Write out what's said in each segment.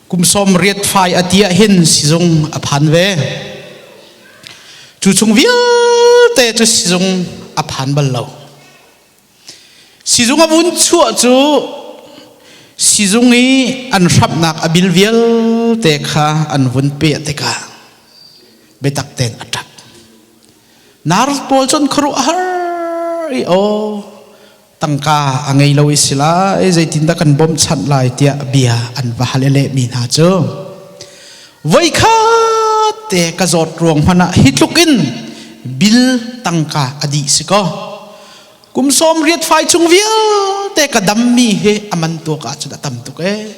Kum 80 fai a ti ah hin sizung a phan ve. Cu chung vialte cu sizung a phan bal lo. Sizung a vun chuah cu sizung i an hramhnak a bil vialte kha an vun peh tikah biatak tein a ṭap. Nurse pawl cun khuaruah har i aw tangka a ngei lo i si lai zeitindah kan bawmhchanh lai tiah bia an va hal i lehmi hna cu voikhat te ka zawt ruang hmanh ah hi tluk in bil tangka a dih si kaw kum 80 fai chung vialte ka dammi hi a man tuak ahcun a tam tuk ee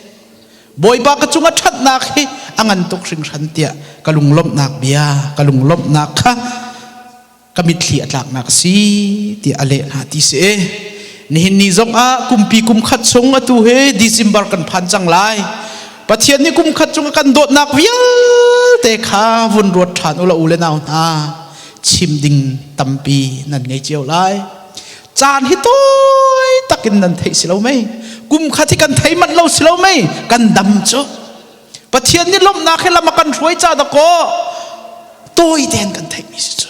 Bawipa ka cung a ṭhatnak hi a ngan tuk hringhran tiah ka lunglawmhnak bia ka lunglawmhnak kha ka mitthli a tlaknak a si tiah a leh hna ti si. Nihin ni zong ah kumpi kum khat chung atu hi December kan phan cang lai. Pathian nih kum khat chung a kan dawtnak vialte kha vun ruat ṭhan u la u le nau hna chim ding tampi nan ngei cio lai. Caan hi tawi takin nan theih si lo mei. Kum khat hi kan thei manh lo si lo mei. Kan dam cu. Pathian nih lawmhnak he lam a kan hruai ca dakaw tawi tein kan theihmi si cu.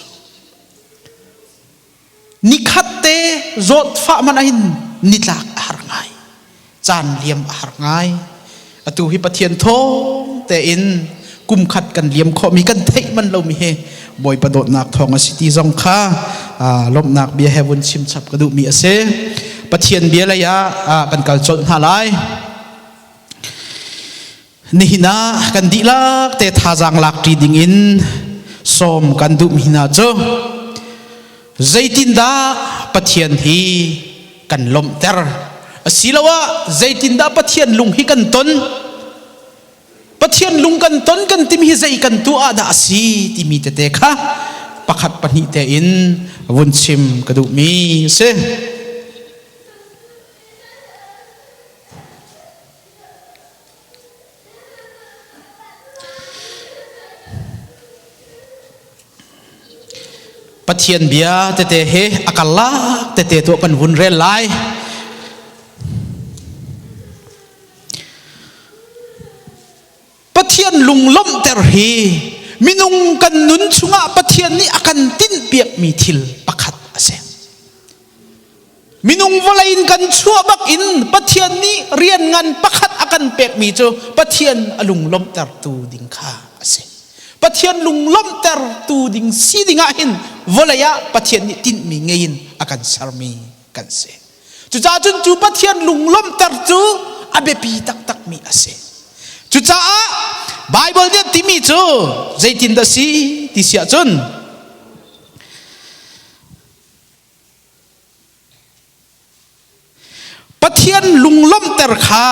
Nikhat te zawtfah man ahin nitlak a har ngai. Caan liam a har ngai. Atu hi Pathian thawng tein kum khat kan liam khawhmi kan theih man lomi hi Bawipa dawtnak thawng a si ti zong kha lawmhnak bia he vun chim chap ka duhmi a si. Pathian bia lei ah kan kal colh hna lai. Nihin ah kan dihlak te thazaang lak ṭi dingin sawm kan duhmi hna cu zeitindah Pathian hi kan lawmhter asiloah zeitindah Pathian lung hi kan ton Pathian lung kan ton kan timi hi zei kan tuah ah dah a si timi tete kha pakhat pahnih tein vun chim ka duhmi a si. Pathian bia tete he a karlak tete tuah kan vun rel lai. Pathian lunglawmhter hi minung kan nun chungah Pathian nih a kan tinhpiakmi thil pakhat a si. Minung vawlei in kan chuah bak in Pathian nih rian ngan pakhat a kan pekmi cu Pathian a lunglawmhtertu ding kha a si. Pathian lunglawmhtertu ding si ding ah hin vawlei ah Pathian nih tinhmi ngei in a kan sermi kan si. Cucaah cun cu Pathian lunglawmhter cu a biapi taktakmi a si. Cucaah Baibal nih a timi cu zeitindah si ti si ahcun Pathian lunglawmhter kha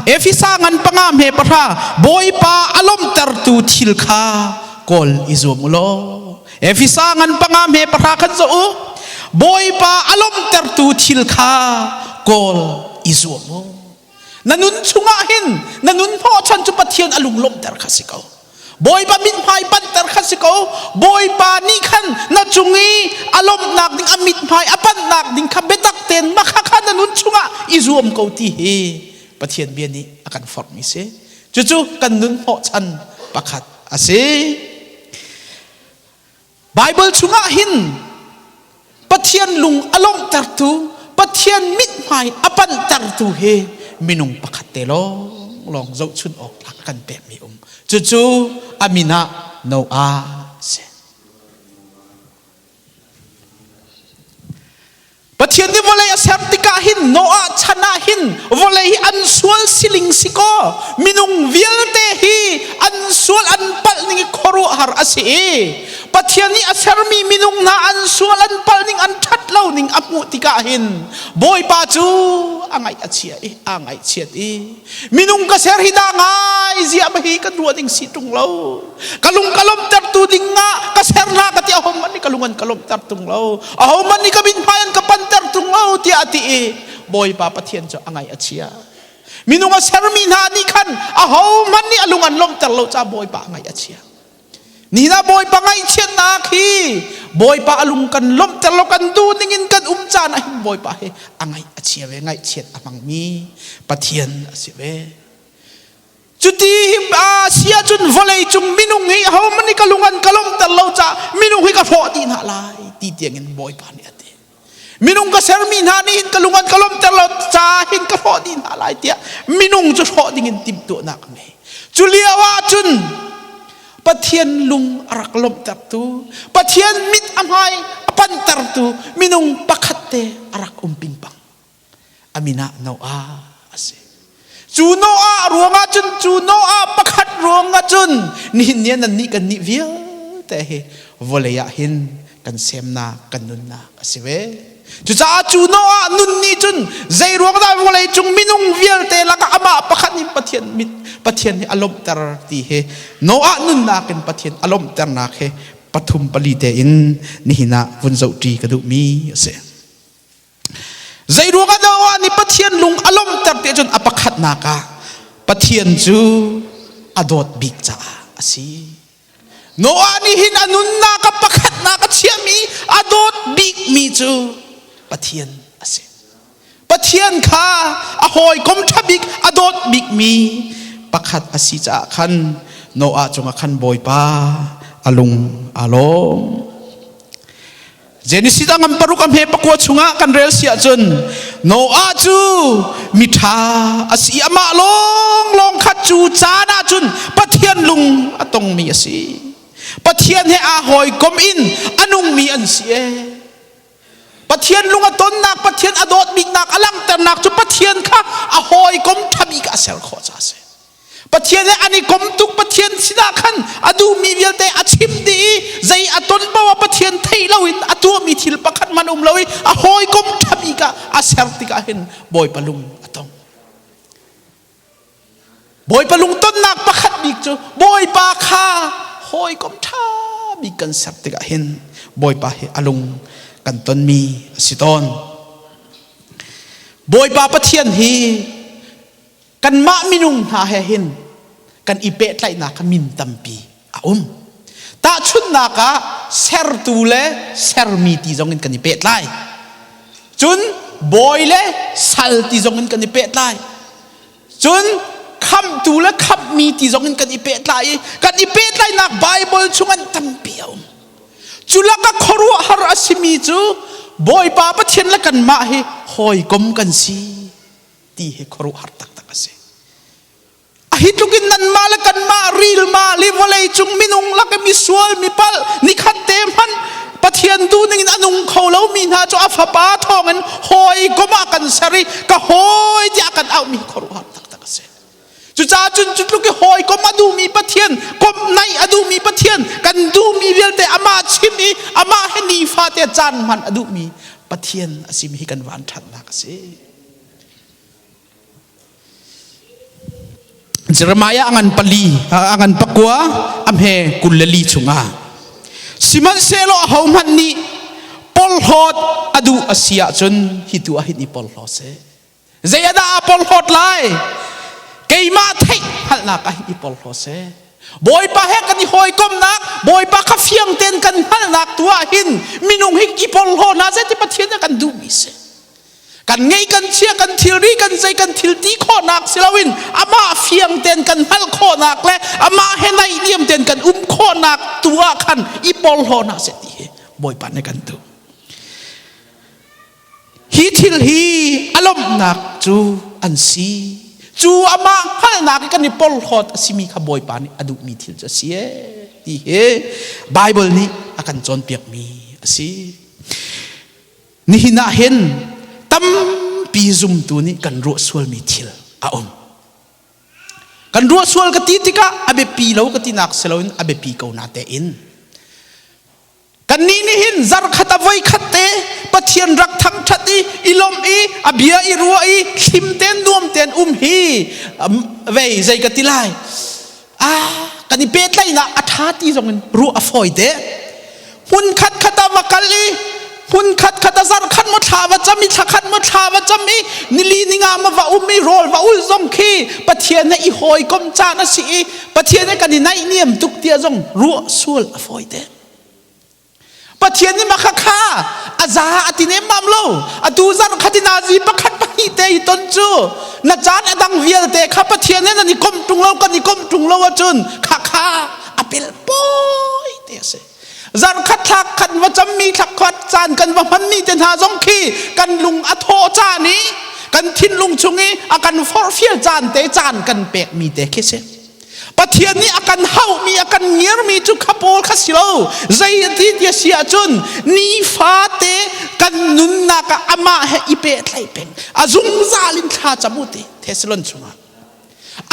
Efesa ngan panga hme pahra Bawipa a lawmhtertu thil kha kawl i zuam u law Efesa ngan panga hme pahra khan zoh u Bawipa a lawmhtertu thil kha kawl i zuam u Na nun chungah hin na nun hnawhchan cu Pathian a lunglawmhter kha si ko. Bawipa mithmai panhter kha si ko. Bawipa nih khan na cung i a lawmhnak ding a mithmai a panhnak ding kha biatak tein makha kha na nun chungah i zuam ko ti hi Pathian bia nih a kan forhmi si. Cucu kan nun hnawhchan pakhat a si. Baibal chungah hin Pathian lung a lawmhtertu, Pathian mithmai a panhtertu hi minung pakhat te lawnglawng zohchun awk tlak a kan pekmi um. Cucu a min ah Noah a si. Pathian nih vawlei a ser tikah hin Noah chan ah hin vawlei hi an sual siling si kaw minung vialte hi an sual an palh ning i khuaruahhar a si i Pathian nih a sermi minung hna an sual an palh ning an ṭhat lo ning a hmuh tikah hin Bawipa cu a ngaih a chia i aa ngaihchiat i minung ka ser hi dah ngai ziah ma hi kan ruah ding si ṭung lo ka lung ka lawmhtertu ding ah ka ser hna ka ti aho hmanh nih ka lung an ka lawmhter tung lo aho hmanh nih ka mithmai an ka panter tung lo tiah a ti i Bawipa Pathian cu a ngaih a chia minung a sermi hna nih khan aho hmanh nih a lung an lawmhter lo caah Bawipa a ngaih a chia Nina Bawipa ngaihchiatnak hi Bawipa a lung kan lawmhter lo kan duh ning in kan um caan ah hin Bawipa hi a ngaih a chia ve ngaihchiat a hmangmi Pathian a si ve Cuti cun vawlei cung minung hi ahohmanh nih ka lung an ka lawmhter lo caah minung hi ka hrawh dih hna lai ti tiangin Bawipa nih a ti. Minung ka sermi hna nih hin ka lung an ka lawmhter lo caah hin ka hrawh dih hna lai tiah minung cu hrawh dingin timhtuahnak a ngei. Cu lio ah cun Pathian lung a rak lawmhtertu, Pathian mit a hmai a pantertu minung pakhat te a rak um pingpang. A min ah Noah a si. Cu Noah ruangah cun, cu Noah pakhat ruangah cun nihin ni ah nannih kan nih vialte hi vawlei ah hin kan semnak, kan nunnak a si ve. Cucaah cu Noah nun nih cun zei ruang dah vawlei cung minung vialte lakah amah pakhat nih Pathian mit Pathian nih a lawmhter ti hi Noah nunnak in Pathian a lawmhternak hi pathum pali tein nihin ah vun zohṭi ka duhmi a si. Zeiruang ah Noah nih Pathian lung a lawmhter ti ahcun a pakhatnak ah Pathian cu a dawt bik caah a si. Noah nih hin a nunnak a pakhatnak a chiahmi a dawt bikmi cu Pathian a si. Pathian kha a hawikom ṭha bik a dawt bikmi pakhat a si caah khan Noah cungah khan Bawipa a lung aa lawm. Genesis a ngan paruk a hme pakua chungah kan rel si ahcun Noah cu miṭha a si i amah lawnglawng kha cu caan ahcun Pathian lung a tongmi a si. Pathian he aa hawikom in a nungmi an si ee. Pathian lung a tonnak, Pathian a dawt biknak a langhternak cu Pathian kha a hawikom ṭha bik ah a ser khawh caah a si. Pathian he an i kom tuk. Pathian sinah khan a duhmi vialte a chim dih i zei a ton paoh ah Pathian theih loin a tuahmi thil pakhat hmanh um lo i a hawikom ṭha bik ah a ser tikah hin Bawipa lung a tong. Bawipa lungtonnak pakhat bik cu Bawipa kha hawikom ṭha bik kan ser tikah hin Bawipa hi a lung kan tonmi a si tawn. Bawipa Pathian hi Kanmah minung hna he hin kan i pehtlaihnak kha min tampi a um. Tahchunhnak ah sertu le sermi ti zong in kan i pehtlai. Cun bawi le sal ti zong in kan i pehtlai. Cun khamhtu le khamhmi ti zong in kan i pehtlai i kan i pehtlaihnak Baibal chung an tampi a um. Cu lakah khuaruahhar a simi cu Bawipa Pathian le kanmah hi hawikom kan si. Ti hi khuaruahhar taktak a si. A hi tluk in nanmah le kanmah rilma le vawlei cung minung lak i misual mipalh nikhat te hmanh Pathian duhning in a nung kho lomi hna cu a fapa thawngin hawikom ah kan ser i ka hawi tiah kan auhmi khuaruahhar taktak a si. Cucaah cun cu tluk i hawikom a duhmi Pathian, komhnaih a duhmi Pathian, kan duhmi vialte amah chim i amah he nifate caan hman a duhmi Pathian a simi hi kan vanṭhatnak a si. Jeremiah a ngan pali a ngan pakua a hme 24 chungah sihmanhsehlaw ahohmanh nih porhlawt a duh a si ahcun hi tu ah hin i porhlaw seh. Zei ah dah aa porhlawt lai? Keimah theih hngalhnak ah hin i porhlaw seh. Bawipa he kan i hawikomhnak, Bawipa kha fiang tein kan hngalhnak tu ah hin minung hi i porhlaw hna seh ti Pathian nih a kan duhmi si. Kan ngeih kan chia kan thilri kan zei kan thil ti khawhnak si loin amah fiang tein kan hngalh khawhnak le amah he naihniam tein kan um khawhnak tu ah khan i porhlaw hna seh ti hi Bawipa nih kan duh. Hi thil hi a lawmhnak cu an si. Cu amah hngalhnak i kan i porhlawt a simi kha Bawipa nih a duhmi thil cu a si ee ti hi Baibal nih a kan cawnpiakmi a si. Nihin ah hin tampi zumtu nih kan ruah sualmi thil a um. Kan ruah sual ka ti tikah a biapi lo ka tinak si loin a biapi ko na tein. Kannih nih hin zarkhat a voi khat te Pathian rak thangṭhat i i lawmh i a bia i ruah i hlim tein nuam tein um hi vei zei ka ti lai. Ah kan i pehtlaihnak a ṭha ti zong in ruah a fawi te. Hmun khat khat ah va kal i hmun khat khat a zarh khat maw thla va cam i thla khat maw thla va cam i nili ninga ma va um i rawl va ul zong khi Pathian he i hawikom caan a si i Pathian he kan i naihniam tuk tiah zong ruah sual a fawi te. Pathian nih mah kha a za a ti nemmam lo. Atu zarh khat in azi pakhat pahnih te i ton cu na caan a dang vialte kha Pathian he nan i komh ṭung lo kan i komh ṭung lo ahcun kha kha. kha a pel pawi te a si. Zarkhat thlak khat va cammi thlakhat caan kan va hmanmi te hna zong khi kan lung a thawh caan i kan thinlung chung i a kan forhfial caan te caan kan pekmi te khi si. Pathian nih a kan hauhmi a kan ngiarmi cu kha pawl kha si lo. Zei ti ti a si ahcun nifate kan nunnak ah amah he i pehtlaih peng. A zungzal in thla cam u ti Thessalon chungah.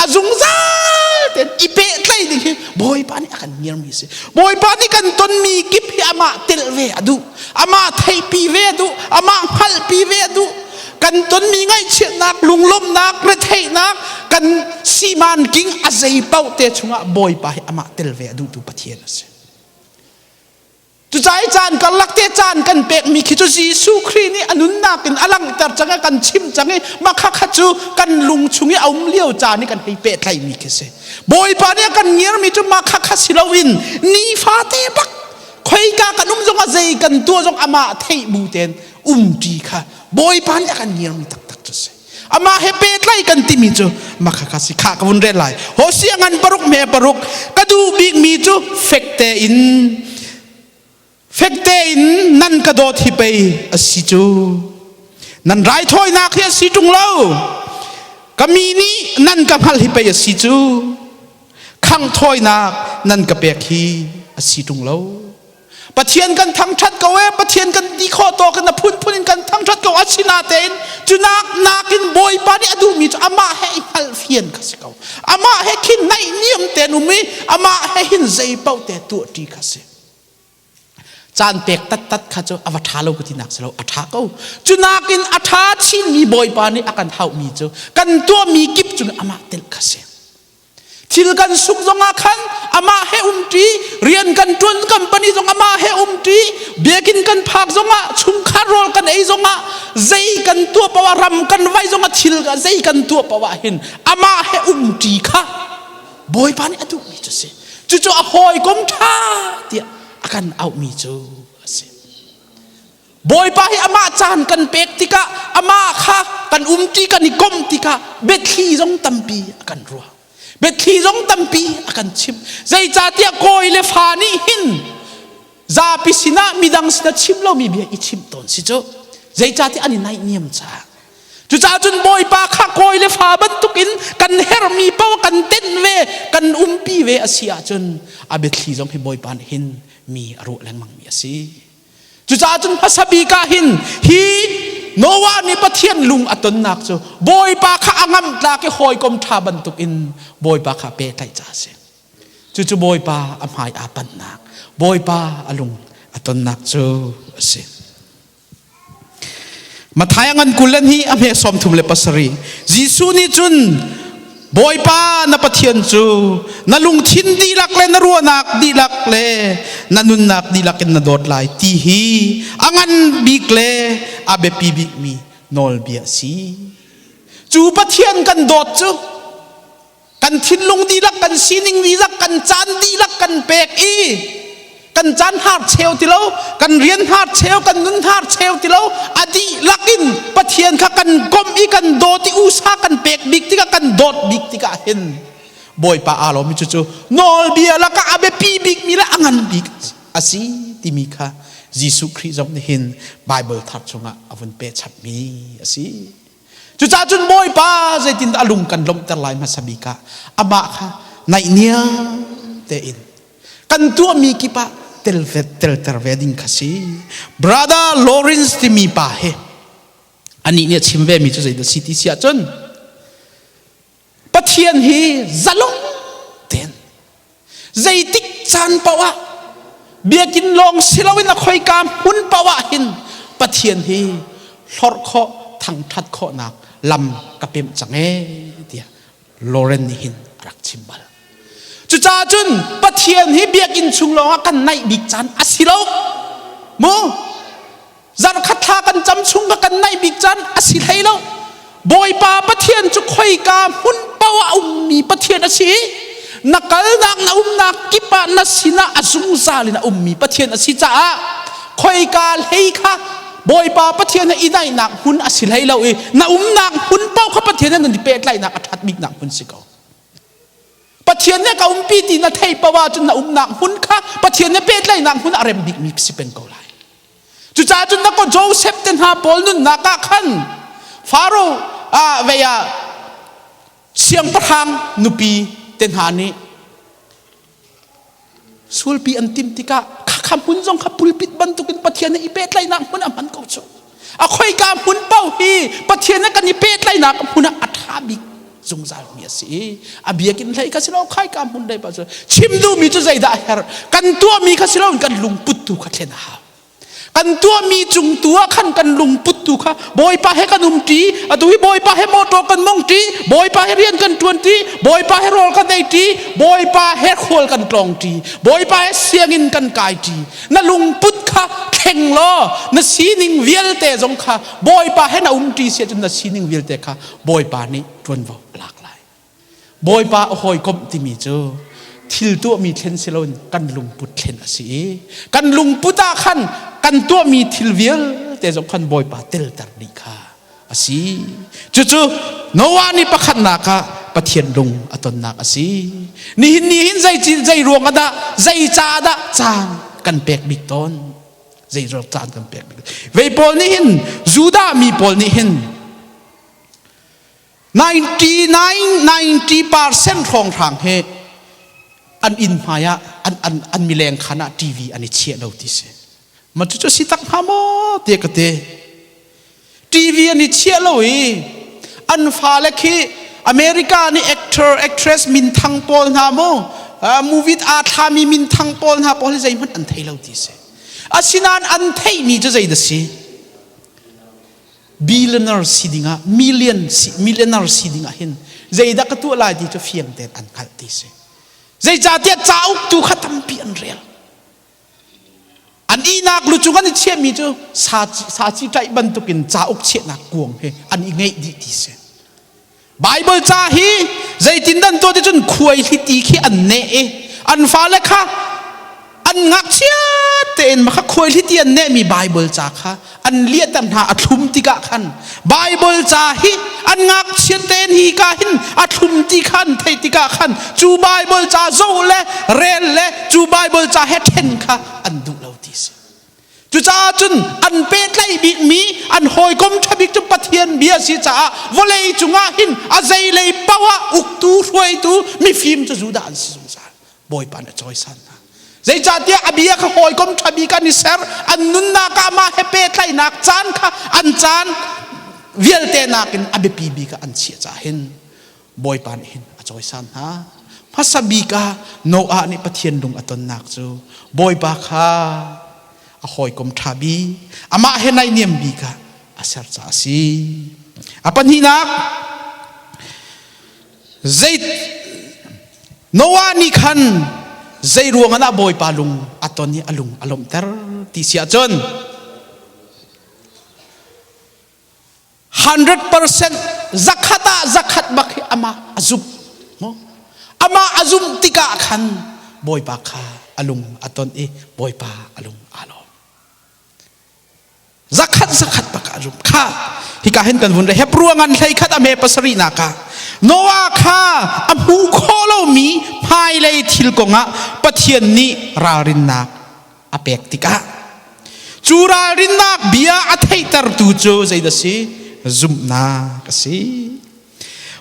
A zungzal tein i pehtlaih ding hi Bawipa nih a kan ngiarmi a si. Bawipa nih kan tonmi kip hi amah telh ve a duh. Amah theihpi ve a duh. Amah hngalhpi ve a duh. Kan tonmi ngaihchiatnak, lunglawmhnak, retheihnak, kan siman king a zei paoh te chungah Bawipa hi amah tel ve a duhtu Pathian a si. Cucaah caan karlak te caan kan pekmi khi cu Jesuh Khrih nih a nunnak in a langhter cang i kan chim cang i mah kha cu kan lung chung i a um lio caan i kan hei pehtlaihmi khi si. Bawipa nih a kan ngirmi cu mah kha kha si loin nifate bak khoika kan um zong ah zei kan tuah zong amah theih bu tein umṭi kha Bawipa nih a kan ngirmi taktak cu si. Amah he pehtlaih kan timi cu mah kha kha si kha ka vun rel lai. Hosea ngan paruk me paruk ka duh bikmi cu fek tein fek tein nan ka dawt hi pei a si cu. Nan raithawinak hi a si ṭung lo. Ka mi nih nan ka hngalh hi pei a si cu. Khangh thawinak nan ka pek hi a si ṭung lo. Pathian kan thangṭhat ko e Pathian kan ti khawh tawk in a phunphun in kan thangṭhat ko asinatein cu nak nakin Bawipa nih a duhmi cu amah he i hngalhfian kha si ko amah he khin naihniam tein um i amah he hin zei paoh te tuahṭi kha si caan pek tattat kha cu a va ṭha lo ka ti nak si lo a ṭha ko cu nakin a ṭha chinmi Bawipa nih a kan hauhmi cu kan tuahmi kip cung amah telh kha si Thil kan suk zongah khan amah he umṭi, rian kan ṭuan company zong amah he umṭi, biakinn kan phak zongah, chungkhar rawl kan ei zongah, zei kan tuah paoh ah ram kan vai zongah thil zei kan tuah paoh ah hin amah he umṭi kha Bawipa nih a duhmi cu a si. Cucu a hawikom ṭha tiah a kan auhmi cu a si. Bawipa hi amah caan kan pek tikah amah kha kan umṭi kan i komh tikah biathli zong tampi a kan ruah. Biathli zong tampi a kan chimh. Zeicahtiah kawi le fa nih hin zapi sinah midang sinah chim lomi bia i chimh tawn si cu. Zeicahtiah an i naihniam caah. Cucaah cun Bawipa kha kawi le fa bantukin kan herhmi paoh kan tenh ve, kan umpi ve a si ahcun a biathli zong hi Bawipa nih hin mi a ruah lengmangmi a si. Cucaah cun hmasa bik ah hin hi Noah nih Pathian lung a tonnak cu Bawipa kha a ngamhtlak i hawikom ṭha bantukin Bawipa kha pehtlaih ca a si. Cucu Bawipa a hmai aa panhnak, Bawipa a lung a tonnak cu a si. Matthai a ngan 20 le hnih a hme 37. Jesuh nih cun Bawipa na Pathian cu na lungthin dihlak le na ruahnak dihlak le na nunnak dihlak in na dawt lai ti hi a ngan bik le a biapi bikmi nawlbia a si. Cu Pathian kan dawt cu kan thinlung dihlak kan sining dihlak kan caan dihlak kan pek i kan caan har cheu ti lo kan rian har cheu kan nun har cheu ti lo a dihlak in Pathian kha kan komh i kan dawt i usa kan pek bik tikah kan dawt bik tikah hin Bawipa aa lawm i cucu nawlbia lakah a biapi bikmi le a ngan bik a si timi kha Jesuh Khrih zong nih hin Bible thar chungah a vun pehchapmi a si. Cucaah cun Bawipa zeitindah a lung kan lawmhter lai hmasa bik ah amah kha naihniam tein kan tuahmi kip ah tel telter ve ding kha si. Brother Lawrence timi pa hi anih nih a chim ve mi cu zeidah si ti si ahcun Pathian hi zalong tein zeitik caan paoh ah biakinn lawng si loin a khoika hmun paoh ah hin Pathian hi hlorh khawh thangṭhat khawhnak lam ka pemh cang ee tiah Lauren nih hin a rak chim bal. Cucaah cun Pathian hi biakinn chung lawngah kan naih bik caan a si lo. Mu Zarhkhat thla kan cam chung ka kan naih bik caan a si hlei lo. Bawipa Pathian cu khoika hmun paoh ah a ummi Pathian a si i na kalnak na umnak kip ah na sinah a zungzal in a ummi Pathian a si caah khoika hlei kha Bawipa Pathian he i naihnak hmun a si hlei lo i na umnak hmun paoh kha Pathian he nan i pehtlaihnak a ṭhat biknak hmun si ko. Pathian Pathian nih ka umpi ti na thei paoh ahcun na umnak hmun kha Pathian nih pehtlaihnak hmun a rem bikmi si peng ko lai. Cucaah cun na ko Joseph te hna pawl nunnak ah khan Faro ah vei ah siangpahrang nupi te hna nih Sulpi an timh tikah khakha hmun zong kha pulpit bantukin Pathian he i pehtlaihnak hmun a hman ko cu. A khoika hmun paoh hi Pathian he kan i pehtlaihnak hmun ah a ṭha bik zungzal mi a si. A biakinn hlei kha si lo khaika hmun hlei pa cu chim duhmi cu zeidah a herh kan tuahmi kha si loin kan lungput tu kha thlen a hau. Kan tuahmi cung tu ah khan kan lungput tu kha Bawipa he kan um ṭi, atu hi Bawipa he motor kan mong ṭi, Bawipa he rian kan ṭuan ṭi, Bawipa he rawl kan ei ṭi, Bawipa he khual kan tlawng ṭi, Bawipa he sianginn kan kai ṭi. Na lungput kha thleng law na sining vialte zong kha Bawipa he na um ṭi si ahcun na sining vialte kha Bawipa nih ṭuanvo a lak lai. Bawipa a hawikomh timi cu thil tuahmi thlen si loin kan lungput thlen a si i kan lungput ah khan kan tuahmi thil vialte zong khan Bawipa telter dih kha a si. Cucu Noah nih pakhatnak ah Pathian lung a tonnak a si. Nihin ni hin zei zei ruang ah dah zei ca dah caan kan pek bik tawn? Zei ruang caan kan pek bik? Vei pawl nih hin Judah mi pawl nih hin 99 90% hrawnghrang hi an inn hmai ah an an an mileng khan ah TV an i chiah lo ti si. Ma cucu si tak hnga maw te ka te. TV an i chiah lo i an fale khi America nih actor actress minthang pawl hna mu movie aa thlami minthang pawl hna pawl hi zeihmanh an thei lo ti si. Asinain an theihmi cu zei dah si? Billionaire si dingah million millionaire si dingah hin zeidah ka tuah lai ti cu fiang tein an hngalh ti si. Zeicahtiah cauk tu kha tampi an rel. An ihnak lu cung an i chiahmi cu saci ṭaih bantukin cauk chiahnak kuang he an i ngeih dih ti si. Bible ca hi zeitin dan tuah ti cun khuai hliti khi an neh i an fale kha an ngakchia tein mah kha khuai hliti an nehmi Bible ca kha an liahter hna a thlum tikah khan Bible ca hi an ngakchia tein hi ka hin a thlum ti kha an theih tikah khan cu Bible ca zoh le rel le cu Bible ca he ṭhen kha an duh lo ti si. Cucaah cun an pehtlaih bikmi an hawikom ṭha bik cu Pathian bia a si caah vawlei cungah hin a zeilei paoh ah uktu hruaitu mifim cu Judah an si zungzal. Bawipa nih a cawisan hna. Zeicahtiah a bia kha hawikom ṭha bik an i ser, an nunnak ah mah he pehtlaihnak caan kha an caan vialte nakin a biapi bik ah an chiah caah hin Bawipa nih hin a cawisan hna. Hmasa bik ah Noah nih Pathian lung a tonnak cu Bawipa kha a hawikom ṭha bik, amah he naihniam bik ah a ser caah a si. A pahnihnak, zei Noah nih khan zei ruang ah Bawipa lung a ton i a lung a lawmhter ti si ahcun 100% zakhat ah zakhat bak hi amah a zumh amah a zumh tikah khan Bawipa kha a lung a ton i Bawipa a lung aa lawm zakhat zakhat bak a zumh kha hika hin kan vun re Hebrew ngan hlei khat a me pasarih nak ah Noah kha a hmu khawh lomi hmailei thil kongah Pathian nih ralrinnak a pek tikah cu ralrinnak bia a theihtertu cu zeidah si? Zumhnak a si.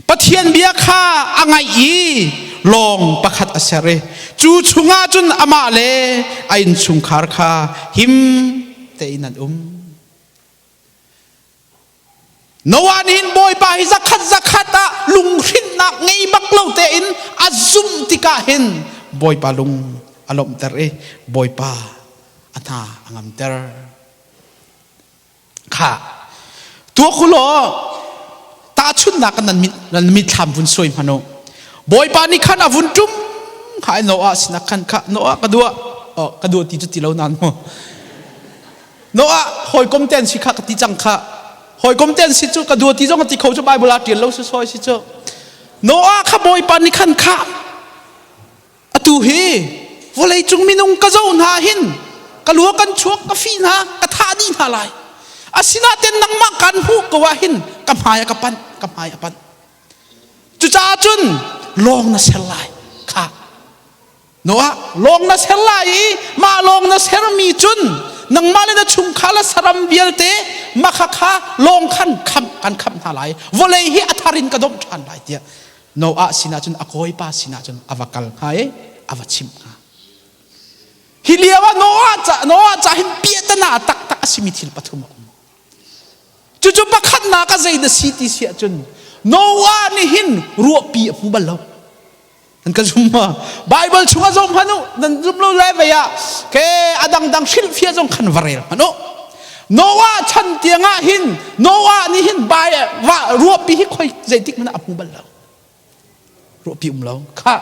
Pathian bia kha a ngaih i lawng pakhat a ser i cu chungah cun amah le a innchungkhar kha him tein an um. Noah nih hin Bawipa hi zakhat zakhat ah lunghrinnak ngei bak lo tein a zumh tikah hin Bawipa lung a lawmhter i Bawipa a hna a ngamter. Kha tuak u law tahchunhnak nan mit nan mitthlam vun suai hmanh u. Bawipa nih khan a vun ṭum kha Noah sinah khan kha Noah ka duah oh ka duah ti cu ti lo nan mu Noah hawikom te an si kha ka ti cang kha. Hawikom te an si cu ka dua ti zong a ti kho cu Bible ah ṭial lo si soi si cu. Noah kha Bawipa nih khan kha atu hi vawlei cung minung ka zoh hna hin ka lua kan chuak ka fi hna ka thah dih hna lai. Asinain nangmah kan hmuh ko ah hin ka hmai a ka panh ka hmai a panh. Cucaah cun lawng na ser lai kha. Noah lawng na ser lai i mah lawng na sermi cun nangmah le na chungkhar le saram vialte makha kha lawng khan khamh kan khamh hna lai. Vawlei hi a thar in ka domh ṭhan lai tiah Noah sinah cun a kawipa sinah cun a va kal hnga i a va chimh hnga. Hi lio ah Noah ca Noah ca hin piahtana taktak a simi thil pathum a um. Cucu pakhatnak a zei na si ti si ahcun Noah nih hin ruahpi a hmu bal lo. Nan ka zum ma? Bible chungah zong hman u, nan zum lo lai vei ah ke a dangdang hrilhfiah zong khan va rel hman u. Noah chan tiangah hin Noah nih hin bai va ruahpi hi khoi zeitik hmanh ah a hmu bal lo. Ruahpi um lo. Kha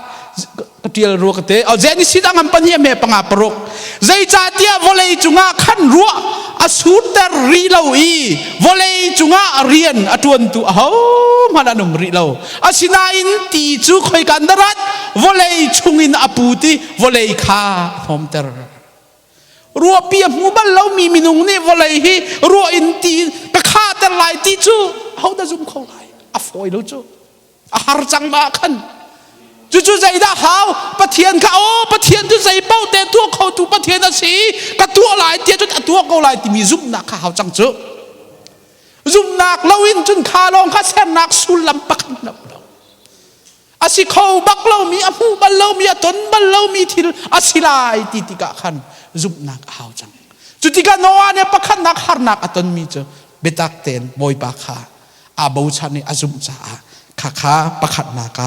ka tial rua ka te. Genesis a ngan pahnih a me panga paruk. Zeicahtiah vawlei cungah khan ruah a surter rih lo i vawlei cungah rian a ṭuantu ahohmanh an um rih lo. Asinain ti cu khoika in dah rat? Vawlei chungin a put i vawlei kha a hnawmter. Ruahpi a hmu bal lomi minung nih vawlei hi ruah in ti ka khahter lai ti cu ahodah zum kho lai? A fawi lo cu. A har cang ma khan. Cucu zeidah hau? Pathian kha aw Pathian cu zei paoh te tuah khotu Pathian a si ka tuah lai tiah cun a tuah ko lai timi zumhnak kha hau cang cu. Zumhnak loin cun kha lawng kha sernak sullam pakhat lo lo. A si kho bak lomi, a hmu bal lomi, a ton bal lomi thil a si lai ti tikah khan zumhnak a hau cang. Cu tikah Noah nih pakhatnak harnak a tonmi cu biatak tein Bawipa kha aa bochan i a zumh caah khakha pakhatnak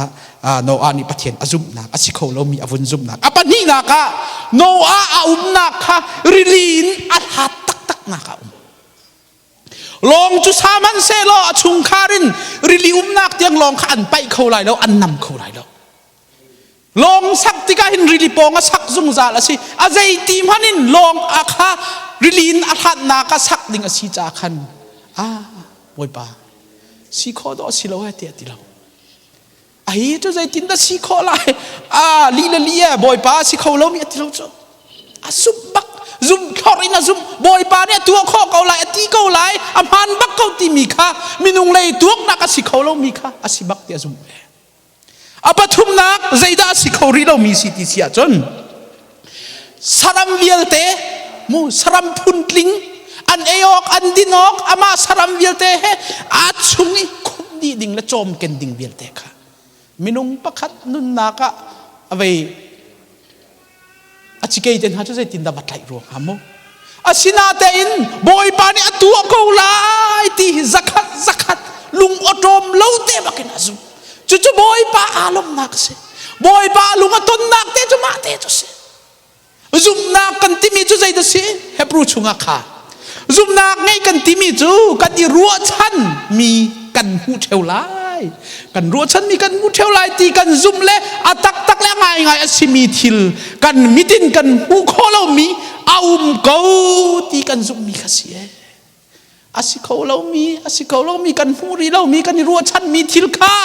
ah Noah nih Pathian a zumhnak a si kho lomi a vun zumhnak a pahnihnak ah Noah a umnak kha rili in a hlat taktaknak a um. Lawng cu sa hmanhsehlaw a chungkhar in rili umnak tiang lawng kha an paih kho lai lo, an nam kho lai lo. Lawng sak tikah hin rili pawng a sak zungzal a si. A zeiti hmanh in lawng a kha rili in a hlatnak a sak ding a si caah khan ah Bawipa si khawh dawh si lo eh tiah ti lo. A hi cu zeitin dah si khawh lai? Ah li le li eh Bawipa si kho lomi a ti lo cu. A zumh bak zum thlorh in a zumh Bawipa nih a tuah khawh ko lai a ti ko lai a hmaan bak ko timi kha minung lei tuaknak a si kho lomi kha a si bak ti a zumh ve. A pathumnak zeidah a si kho rih lomi si ti si ahcun saram vialte mu saram phuntling an ei awk an din awk amah saram vialte he aa chung i khumh dih ding le cawmken ding vialte kha minung pakhat nunnak ah a vei A cikei te hna cu zeitindah va tlaih rua hnga mu? Asinatein Bawipa nih a tuah ko lai ti hi zakhat zakhat lung awṭawm lo te bakin a zumh. Cucu Bawipa aa lawmhnak a si. Bawipa lung a tonnak te cu mah te cu si. Zumhnak kan timi cu zeidah si? Hebrew chungah kha. Zumhnak ngeih kan timi cu kan i ruahchan mi kan hmuh ṭheo lai. Kan ruahchan mi kan hmuh ṭheo lai ti kan zumh le a taktak le a ngaingai a simi thil kan mit in kan hmuh khawh lomi a um ko ti kan zumhmi kha si ee. A si kho lomi, a si kho lomi kan hmuh rih lomi kan i ruahchanmi thil kha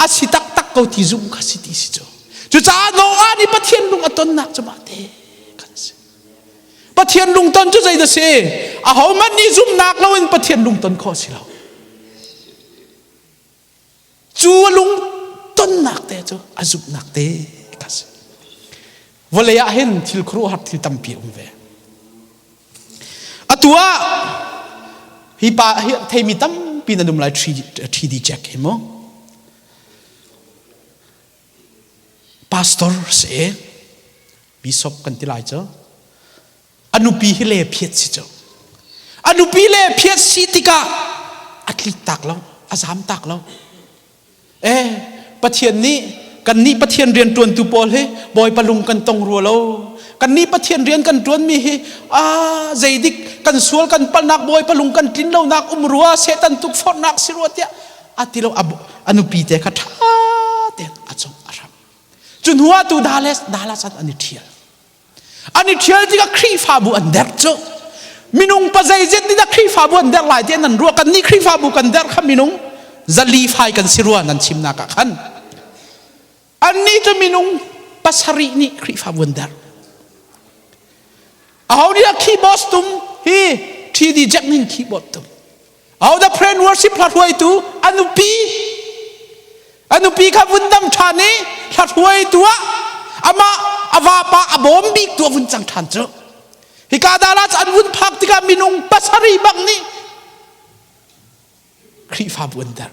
a si taktak ko ti zumh kha si ti si cu. Cucaah Noah nih Pathian lung a tonnak cu mah te kan si. Pathian lungton cu zeidah si? Ahohmanh nih zumhnak loin Pathian lungton khawh si lo. Cu a lungtonnak te cu a zumhnak te kha si. Vawlei ah hin thil khuaruahhar thil tampi a um ve. Atu ah hi pa hi theimi tampi nan um lai 3D check hi mu. Pastor si Bishop kan ti lai cu a nupi hi le phiat si cu a nupi le phiat si tikah a tlik tak lo a zam tak lo eh Pathian nih kan nih Pathian rian ṭuantu pawl hi Bawipa lung kan tong rua lo kan nih Pathian rian kan ṭuanmi hi a zeidik kan sual kan palhnak Bawipa lung kan tlin lonak um rua Satan tukforhnak si rua tiah a ti lo a nupi te kha ṭha tein a cung a hram Cu hnu ah tu Dallas Dallas an i ṭhial. An i ṭhial tikah Khrihfabu an derh cu. Minung pa zeizet nih dah Khrihfabu an derh lai ti an ruah. Kan nih Khrihfabu kan derh kha minung zali fai kan si rua nan chimnak ah khan. Annih cu minung pasarih nih Khrihfabu an derh. Aho nih dah keyboard tum hi TD Jack nih keyboard tum. Aho dah prayer worship hla hruaitu a nupi a nupi kha vun dam ṭhan i hla hruaitu ah amah a vapa a bawm bik tu a vun cang ṭhan cu. Hika Dallas an vun phak tikah minung pasarih bak nih Khrihfabu an derh.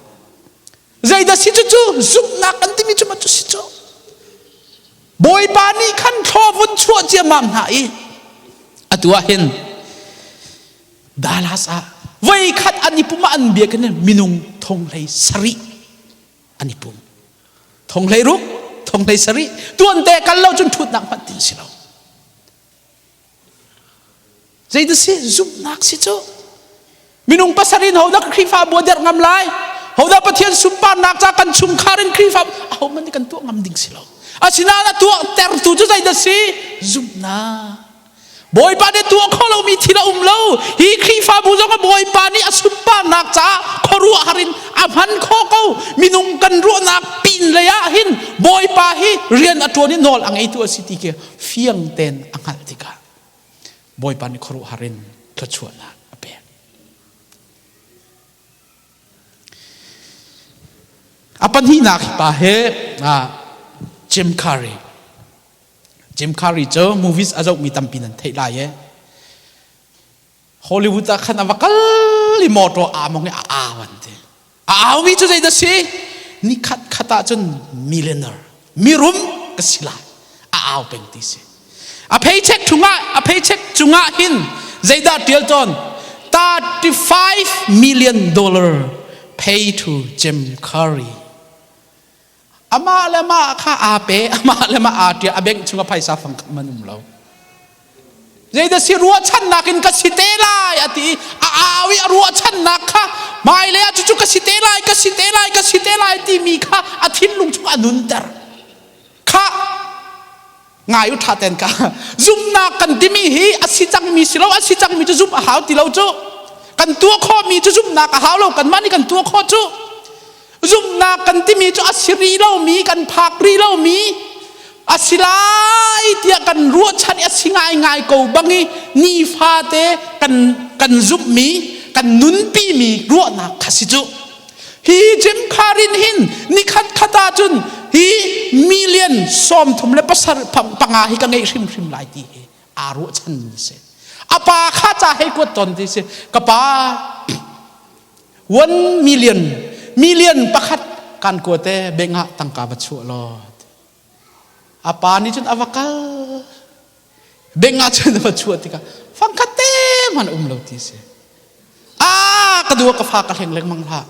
Zeidah si cu cu zumhnak an timi cu cu si cu. Bawipa nih khan thlaw vun chuah ciammam hna i atu ah hin Dallas ah voi khat an i pum ah an biakinn in minung thong hlei sarih an i pum. Thong hlei ruk, thong hlei sarih tuante kal lo cun ṭhutnak hmanh tin si lo. Zeidah si? Zumhnak si cu. Minung pasarih in hodah Khrihfabu a derh ngam lai? Hodah Pathian sunparnak ca kan chungkhar in Khrihfa ahohmanh nih kan tuah ngam ding si lo. Asinain a tuah tertu cu zeidah si? Zumhnak. Bawipa nih tuah kho lomi thil a um lo. Hi Khrihfabu zong a Bawipa nih a sunparnak caah khuaruahhar in a hman khawh ko. Minung kan ruahnak pin lei ah hin Bawipa hi rian a ṭuan i nawl a ngeitu a si ti khi fiang tein a hngalh tikah Bawipa nih khuaruahhar in thluachuahnak a pek. A pahnihnak hi pa hi Jim Carrey. Jim Carrey cu movies a zohmi tampi nan theih lai e. Hollywood ah khan a va kal i motor aa mong i a au an ti. A aumi cu zeidah si? Nikhat khat ah cun millionaire, mirum ka si lai. A au peng ti si. A paycheck chungah a paycheck cungah hin zeidah tial tawn? 35 million dollar pay to Jim Carrey. Amah le mah kha aa pe, amah le mah aa ṭial, a bank chungah phaisa fang khat man um lo. Zeidah si ruahchannak in ka si te lai a ti i a au i a ruahchannak kha hmailei ah cucu ka si te lai, ka si te lai, ka si te lai timi kha a thinlung chung a nunter. Kha ngai u ṭha ten ka zumhnak kan timi hi a si cangmi si lo, a si cangmi cu zumh a hau ti lo cu. Kan tuah khawhmi cu zumhnak a hau lo, kanmah nih kan tuah khawh cu. Zumhnak kan timi cu a si rih lomi, kan phak rih lomi a si lai tiah kan ruahchan i a si ngaingai ko bang i nifate kan kan zumhmi, kan nunpimi ruahnak kha si cu. Hi Jim Carrey hin nikhat khat ahcun hi million 33 le pasar panga hi ka ngeih hrimhrim lai ti hi aa ruahchan mi si. A pa kha ca hei kuat ton ti si. Ka pa 1 million million pakhat kan kuate bengah tangka va chuah law a pa nih cun a va kal bengah cun a va chuah tikah fangkhat te hmanh um lo ti si a ka dua ka fa ka hleng lengmang hlah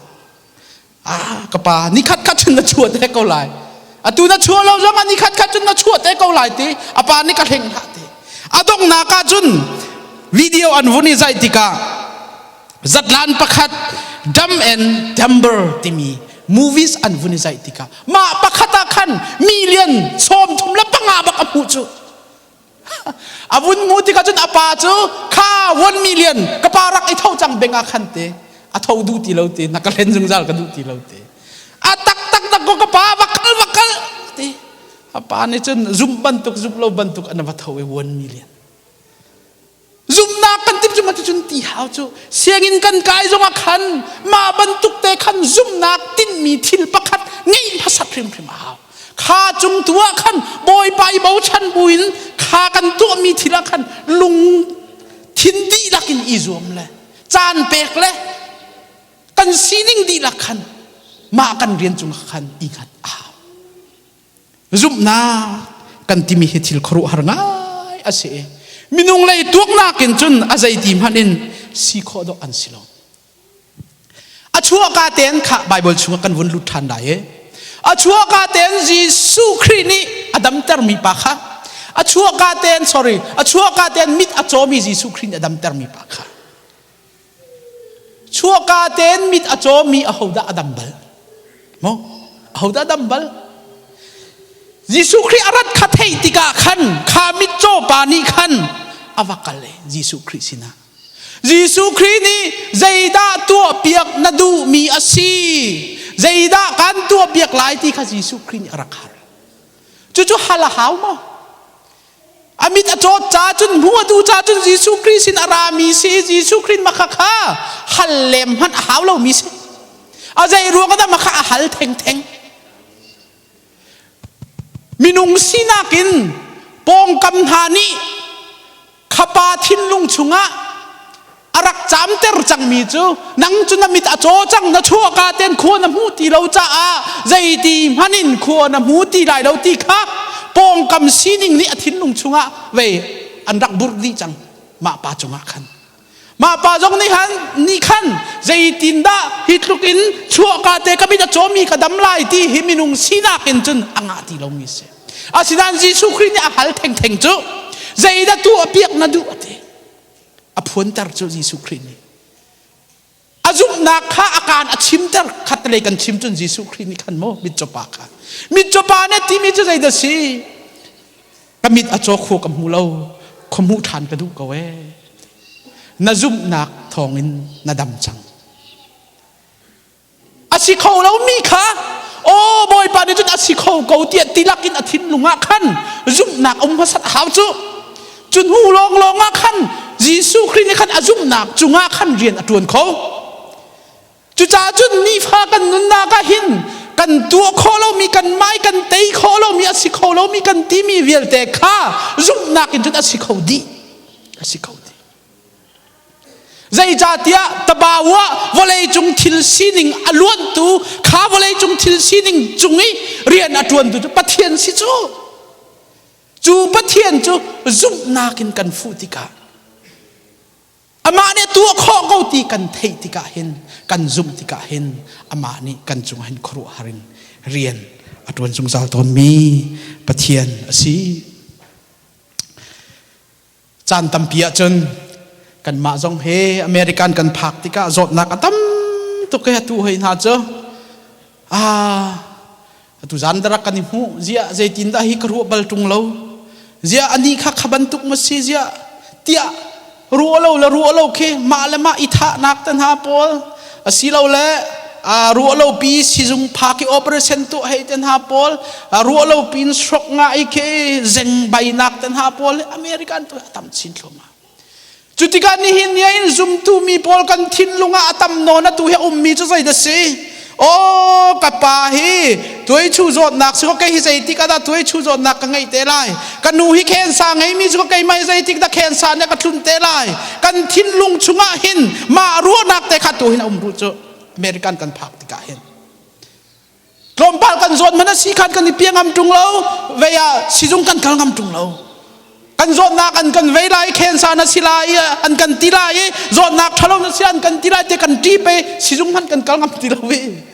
a ka pa nikhat khat cun na chuah te ko lai atu na chuah lo zong ah nikhat khat cun na chuah te ko lai ti a pa nih ka hleng hlah ti a donghnak ah cun video an vun i zaih tikah Zatlan pakhat Dumb and Dumber timi movies an vun i zaih tikah mah pakhat ah khan million 35 bak a hmuh cu. A vun hmuh tikah cun a pa cu kha 1 million ka pa rak i tho cang beng ah khan te a tho duh ti lo te na ka hlen zungzal ka duh ti lo te a tak tak tak ko ka pa va kal va kal ti a pa nih cun zumh bantuk zumh lo bantuk an va tho i 1 million Zumhnak kan timh cu cun ti hau cu sianginn kan kai zongah khan mah bantuk te khan zumhnak tinhmi thil pakhat ngeih hmasat hrimhrim a hau. Kha cung tu ah khan Bawipa i bochan buin kha kan tuahmi thil ah khan lungthin dihlak in i zuam le caan pek le kan sining dihlak khan mah kan rian cungah khan i hngat a hau. Zumhnak kan timi hi thil khuaruahhar ngai a si i minung lei tuaknak in cun a zeiti hmanh in si khawh dawh an si lo. A chuahka tein kha Baibal chungah kan vun lut ṭhan lai i a chuahka tein Jesuh Khrih nih a damtermi pa kha a chuahka tein sorry a chuahka tein mit a cawmi Jesuh Khrih nih a damtermi pa kha Chuahka tein mit a cawmi ahodah a dam bal? Maw? Ahodah a dam bal? Jesuh Khrih a rat kha theih tikah khan kha mitcaw pa nih khan a va kal i Jesuh Khrih sinah Jesuh Khrih nih zeidah tuahpiak na duhmi a si? Zeidah kan tuahpiak lai ti kha Jesuh Khrih nih a rak hal. Cucu hal a hau maw? A mit a cawt ca cun hmu a duh ca cun Jesuh Khrih sin a rami si i Jesuh Khrih makha kha hal lem hmanh a hau lomi si. A zei ruang dah makha a hal thengtheng. Minung sinak in Pawngkam hna nih khapa thinlung chungah a rak camter cangmi cu nang cu na mit a caw cang na chuahka ten khua na hmu ti lo caah zeiti hmanh in khua na hmu ti lai lo ti kha pawngkam sining nih a thinlung chungah vei an rak burh dih cang mah pa cungah khan. Mah pa zong nih han nih khan zeitindah hi tluk in chuahka te ka mit a cawmi ka dam lai ti hi minung sinak in cun a ngah ti lomi si. Asinain Jesuh Khrih nih a hal thengtheng cu zeidah tu a piak na duh a ti. A phuanter cu Jesuh Khrih nih. A zumhnak kha a kaan a chimter khatlei kan chim cun Jesuh Khrih nih khan maw mitcaw pa kha. Mitcaw pa nih timi cu zeidah si? Ka mit a caw khua ka hmu lo, khua hmuh ṭhan ka duh ko ee. Na zumhnak thawngin na dam cang. A si kho lomi kha aw Bawipa nih cun a si kho ko tiah tilak in a thinlung ah khan zumhnak um hmasat hau cu. Cu hnu lawnglawng ah khan Jesuh Khrih nih khan a zumhnak cungah khan rian a ṭuan kho. Cucaah cun nifa kan nunnak ah hin kan tuah khawh lomi kan mai kan tei khawh lomi a si kho lomi kan timi vialte kha zumhnak in cun a si kho dih a si kho dih. Zeicahtiah tabau ah vawleicung thil sining a luantu kha vawleicung thil sining cung i rian a ṭuantu cu Pathian si cu. Cu Pathian cu zumhnak in kan fuh tikah Amah nih tuah khawh ko ti kan theih tikah hin kan zumh tikah hin amah nih kan cungah hin khuaruahhar in rian a ṭuan zungzal tawnmi Pathian a si. Caan tampi ahcun kanmah zong he American kan phak tikah zawtnak a tam tuk he atu hoi hna cu ah atu zan darak kan i hmuh ziah zeitindah hi ka ruah bal ṭung lo ziah ani kha kha bantuk ma si ziah tiah ruah lo le ruah lo khi mah le mah i thahnak te hna pawl asilo le ruah lo pi sizung phak i operation tuah hei te hna pawl ruah lo pin stroke nga i khi zeng bainak te hna pawl American tu a tam chin thluahmah. Cu tikah nihin ni ah in zumtu mi pawl kan thinlung ah a tam nawn atu hi a ummi cu zei dah si? Aw ka pa hi tuaichu zawtnak si ko kei hi zeitik ah dah tuaichu zawtnak ka ngeih te lai? Ka nu hi khensa ngeimi cu keimah hi zeitik dah khensa nih a ka tlunh te lai? Kan thinlung chungah hin mah ruahnak te kha tu hin a um ruh cu American kan phak tikah hin. Tlawmpal kan zawt hmanh a si khan kan i piang ngam ṭung lo, vei ah sizung kan kal ngam ṭung lo. Kan zawtnak an kan vei lai, khensa na si lai, an kan ti lai i zawtnak ṭhalo na si an kan ti lai te kan ṭi pe sizung hmanh kan kal ngam ti lo i.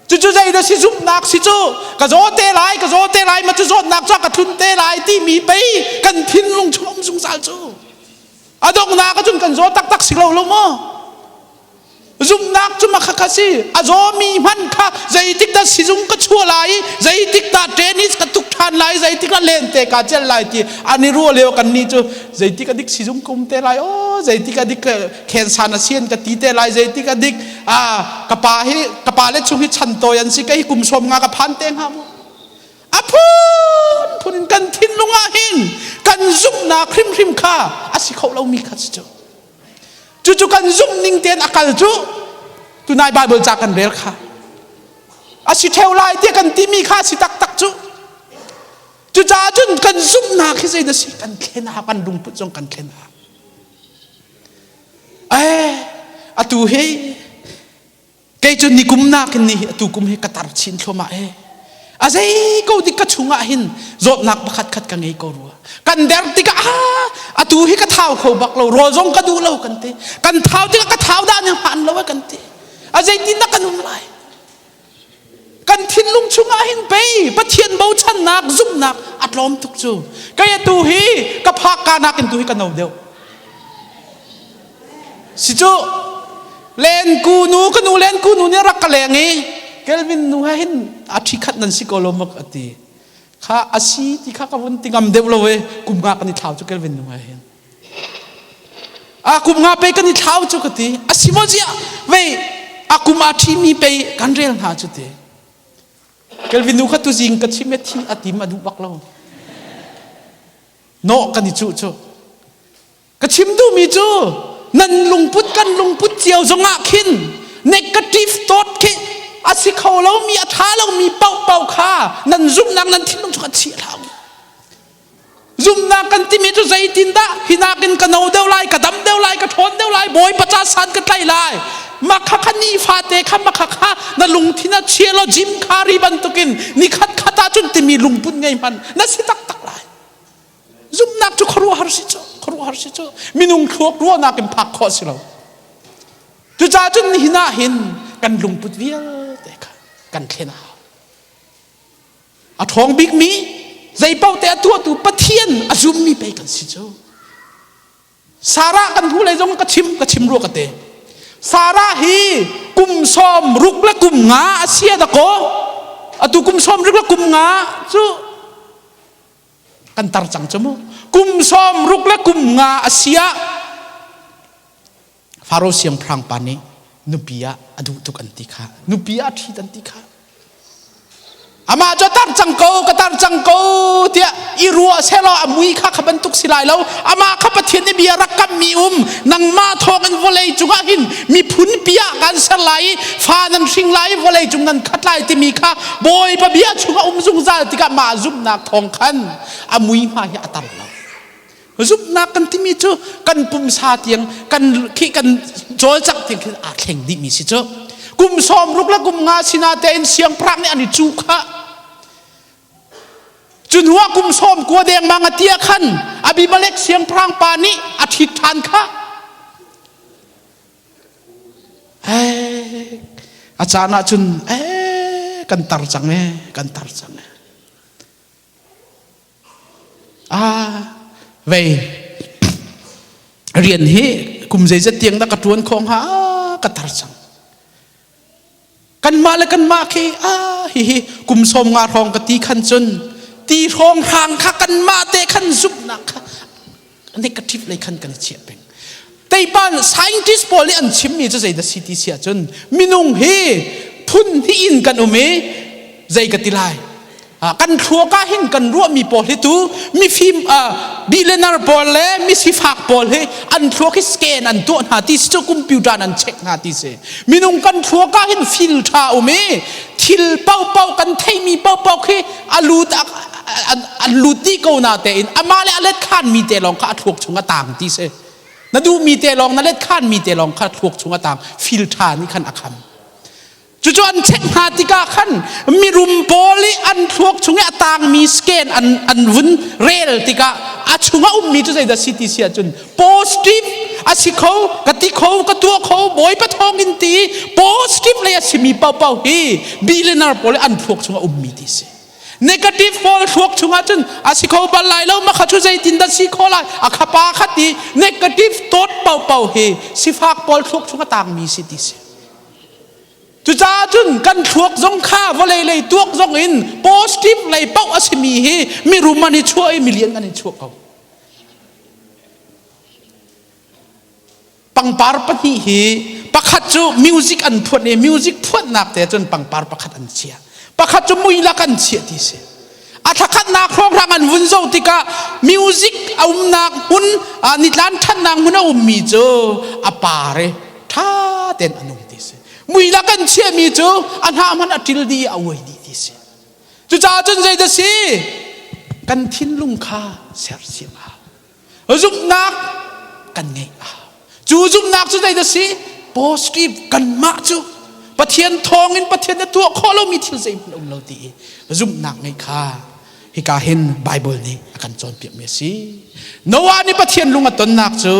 Cucu zei dah si zumhnak si cu ka zaw te lai, ka zaw te lai, ma cu zawtnak cu ka tlun te lai timi pei kan thinlung chung um zungzal cu. A donghnak ahcun kan zaw taktak si lo lo maw? Zumhnak cu makha kha si. A zawmi hmanh kha zeitik dah sizung ka chuah lai i zeitik dah tennis ka tuk ṭhan lai, zeitik dah lente kaa celh lai ti an i ruah lio kan nih cu zeitik a dik sizung ka um te lai, aw zeitik a dik khensan a sian ka ti te lai, zeitik a dik ah ka pa hi ka pa le chung hi chantawi an si, kei hi kum 50 ka phan te hnga mu. A phunphun in kan thinlung ah hin kan zumhnak hrimhrim kha a si kho lomi kha si cu. Cucu kan zumh ning tein a kal cu tunai Bible ca kan rel kha a si theo lai tiah kan timi kha a si taktak cu. Cucaah cun kan zumhnak hi zei dah si kan thlen a kan lungput zong kan thlen a. Eh atu hi Kei cu nikum nakin ni hi atu kum hi ka tar chin thluahmah ee. A zei ko dik ka chungah hin zawtnak pakhat khat ka ngei ko rua. Kan der tikah ah atu hi ka thau kho bak lo rawl zong ka duh lo kan ti. Kan thau tikah ka thau dah nih hmaan lo eh kan ti. A zeitin dah kan um lai? Kan thinlung chungah hin pei Pathian bochannak zumhnak a tlawm tuk cu. Kei atu hi ka phak ka nakin tu hi ka no deuh. Si cu lenku nu ka nu lenku nu nih rak ka leng i Kelvin nu he hin a ṭhi khat nan si ko lo mak a ti. Kha a si ti kha ka vun ti ngam deuh lo e kum nga kan i thlau cu Kelvin nu he hin. A kum nga pe kan i thlau cu ka ti. A si maw ziah vei a kum a ṭhi mi pei kan rel hna cu ti. Kelvin nu kha tuzing ka chim e thi a tim a duh bak lo. Nawh kan i cuh cu. Ka chim duhmi cu nan lungput kan lungput cio zongah khin negative thought khi a si kho lomi a ṭha lomi paohpaoh kha nan zumhnak nan thinlung chung a chiah hlah u. Zumhnak kan timi cu zeitindah hinakin ka no deuh lai, ka dam deuh lai, ka ṭhawn deuh lai, Bawipa ca san ka tlaih lai. Makha kha nifate kha makha kha na lungthin ah chia law Jim Carrey bantukin nikhat khat ah cun timi lungput ngei hmanh na si taktak lai. Zumhnak cu khuaruahhar si cu, khuaruahhar si cu. Minung thluak ruahnak in phak khawh si lo. Cucaah cun nihin ah hin kan lungput vialte kha kan thlen a hau. A ṭhawng bikmi zeipaoh te a tuahtu Pathian a zummi pei kan si cu. Sarah kan hnu lei zong ka chim ka chim rua ka te. Sarah hi kum 60 le kum nga a sia da ko. Atu kum 60 le kum nga cu kan tar cang cu mu. Kum 60 le kum nga a sia Faro siangpahrang pa nih nupi ah a duh tuk an ti kha nupi ah a ṭhit an ti kha amah cu tar cang ko ka tar cang ko tiah i ruah selaw a mui kha kha bantuk si lai lo amah kha Pathian nih bia rak kammi um nangmah thawng in vawlei cungah hin miphun pi ah kan ser lai i fa nan hring lai i vawlei cung nan khat lai timi kha Bawipa bia chungah um zungzal tikah mah zumhnak thawng khan a mui hma hi a tar lo Zumhnak kan timi cu kan pumsa tiang kan khi kan cawlcangh tiang khi aa thleng dihmi si cu. Kum 60 le kum nga sina tein siangpahrang nih an i cu kha. Cu hnu ah kum 90 dengmang a tia khan Abimelek siangpahrang pa nih a ṭhit ṭhan kha. Eh, a caan ah cun eh kan tar cang eh kan tar cang eh. Ah, vei rian hi kum zeizat tiang dah ka ṭuan khawh hnga ka tar cang. Kanmah le kanmah khi ah hihi kum 50 hrawng ka ti khan cun ti hrawng hrang kha kanmah te khan zumhnak kha negative lei khan kan i chiah peng. Teipan scientist pawl nih an chimmi cu zeidah si ti si ahcun minung hi phun hnih in kan um i zei ka ti lai kan thluak ah hin kan ruahmi pawl hi tu mifim billionaire pawl le misifak pawl hi an thluak hi scan an tuah hna ti si cu computer an check hna ti si minung kan thluak ah hin fil tha um i thil paohpaoh kan theimi paohpaoh khi a lut an lut dih ko na tein amah le a let khan mi te lawng kha a thluak chung a tang ti si na duhmi te lawng na let khan mi te lawng kha thluak chung a tang fil tha nih khan a kham cucu an check hna tikah khan mirum pawl i an thluak chung i a tangmi scan an an vun rel tikah a chungah ummi cu zeidah si ti si ahcun positive a si kho ka ti kho ka tuah kho bawipa thawng in ti positive lei a simi paohpaoh hi billionaire pawl i an thluak chungah ummi ti si Negative pawl thluak chungah cun a si kho bal lai lo makha cu zeitin dah si kho lai a khapa kha ti negative thought paohpaoh hi sifak pawl thluak chung a tangmi si ti si. Cucaah cun kan thluak zong kha vawlei lei tuak zong in positive lei paoh a simi hi mirum an i chuah i milian an i chuah ko. Pangpar pahnih hi pakhat cu music an phuan i music phuannak te cun pangpar pakhat an chiah. Pakhat cu muilak an chiah ti si. A thlakhatnak hrawnghrang an vun zoh tikah music a umnak hmun nitlan ṭhatnak hmun a ummi cu a par i ṭha tein a nung ti si. Muilak an chiahmi cu a hnah hmanh a ṭil dih i a uai dih ti si. Cucaah cun zeidah si? Kan thinlung kha sersiam a hau. Zumhnak kan ngeih a hau. Cu zumhnak cu zeidah si? Positive kanmah cu Pathian thawngin Pathian na tuah khawh lomi thil zeihmanh um lo ti i zumhnak ngeih kha hika hin Bible nih a kan cawnpiakmi a si. Noah nih Pathian lung a tonnak cu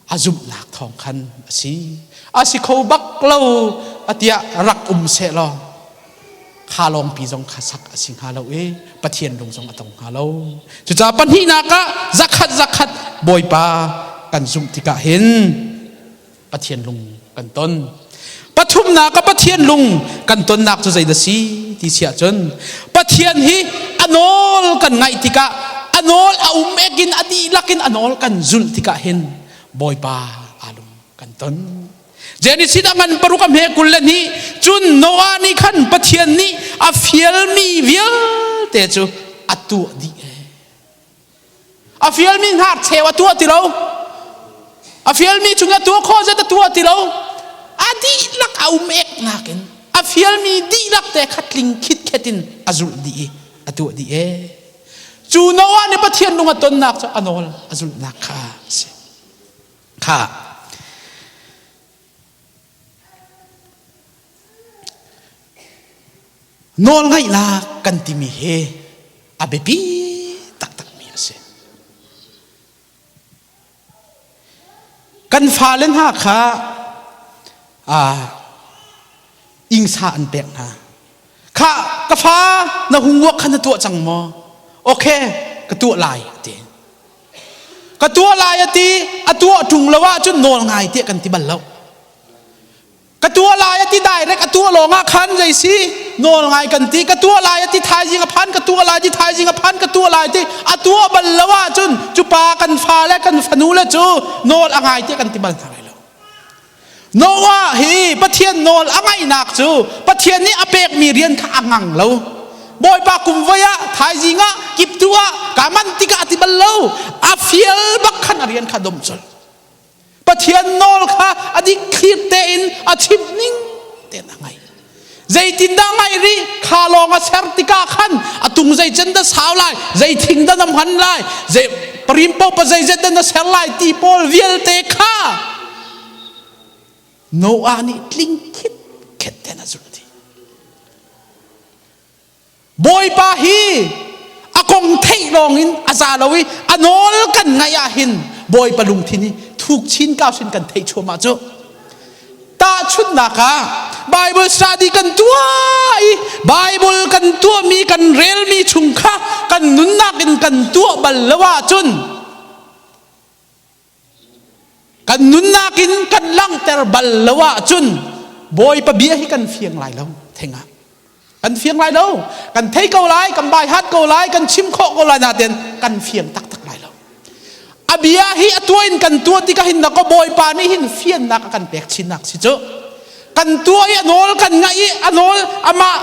a zumhnak thawng khan a si. A si kho bak lo a tiah rak um seh law kha lawngpi zong kha sak a si hnga lo i Pathian lung zong a tong hnga lo. Cucaah pahnihnak ah zakhat zakhat Bawipa kan zumh tikah hin Pathian lung kan ton. Pathumnak ah Pathian lung kan tonnak cu zeidah si ti si ahcun Pathian hi a nawl kan ngaih tikah a nawl a um ek in a dihlak in a nawl kan zulh tikah hin Bawipa aa lung kan ton. Genesis a ngan paruk a hme 22 cun Noah nih khan Pathian nih a fialmi vialte cu a tuah dih. A fialmi hnarcheu a tuah ti lo. A fialmi chung a tuah khawh zat a tuah ti lo. A dihlak a um ek nakin a fialmi dihlak te kha tling khitkhet in a zulh dih i a tuah dih e. Cu Noah nih Pathian lung a tonnak cu a nawl a zulhnak kha a si. Kha Nawlngaihnak kan timi hi a biapi taktakmi a si. Kan fale hna kha ingsa an pek hna. Kha ka fa na homework kha na tuah cang maw? Okay, ka tuah lai a ti. Ka tuah lai a ti, a tuah ṭung lo ahcun nawl ngai tiah kan ti bal lo. Ka tuah lai a ti direct a tuah lawng ah khan zei si nawl ngai kan ti. Ka tuah lai a ti thaizing a phan ka tuah lai ti thaizing a phan ka tuah lai ti a tuah bal lo ahcun cu pa kan fa le kan fanu le cu nawl a ngai tiah kan ti bal hna lai lo. Noah hi Pathian nawl a ngaihnak cu Pathian nih a pekmi rian kha a ngang lo. Bawipa kum voi ah thaizing ah kiptu ah ka man tikah a ti bal lo. A fial bak khan a rian kha dom colh. Pathian nawl kha a dikthlir tein a chimh ning tein a ngaih. Zeitindah ngaih rih? Kha lawng a ser tikah khan a tung zei cen dah sau lai, zei thing dah na hman lai, zei parim popa zeizet dah na ser lai ti pawl vialte kha Noah nih tling khit khet tein a zulh dih. Bawipa hi a kong theih lawngin a za lo i a nawl kan ngaih ah hin Bawipa lungthin hi thuk chin kau sin kan theih chuahmah cu. Tahchunhnak ah Bible study kan tuah i Bible kan tuahmi kan relmi chung kha kan nunnak in kan tuah bal lo ahcun Kan nunnak in kan langhter bal lo ahcun Bawipa bia hi kan fiang lai lo thengah. Kan fiang lai lo. Kan thei ko lai, kan bai hat ko lai, kan chim khawh ko lai nain kan fiang taktak lai lo. A bia hi a tuah in kan tuah tikah hin na ko Bawipa nih hin fiannak a kan pek chinnak si cu. Kan tuah i a nawl kan ngaih i a nawl amah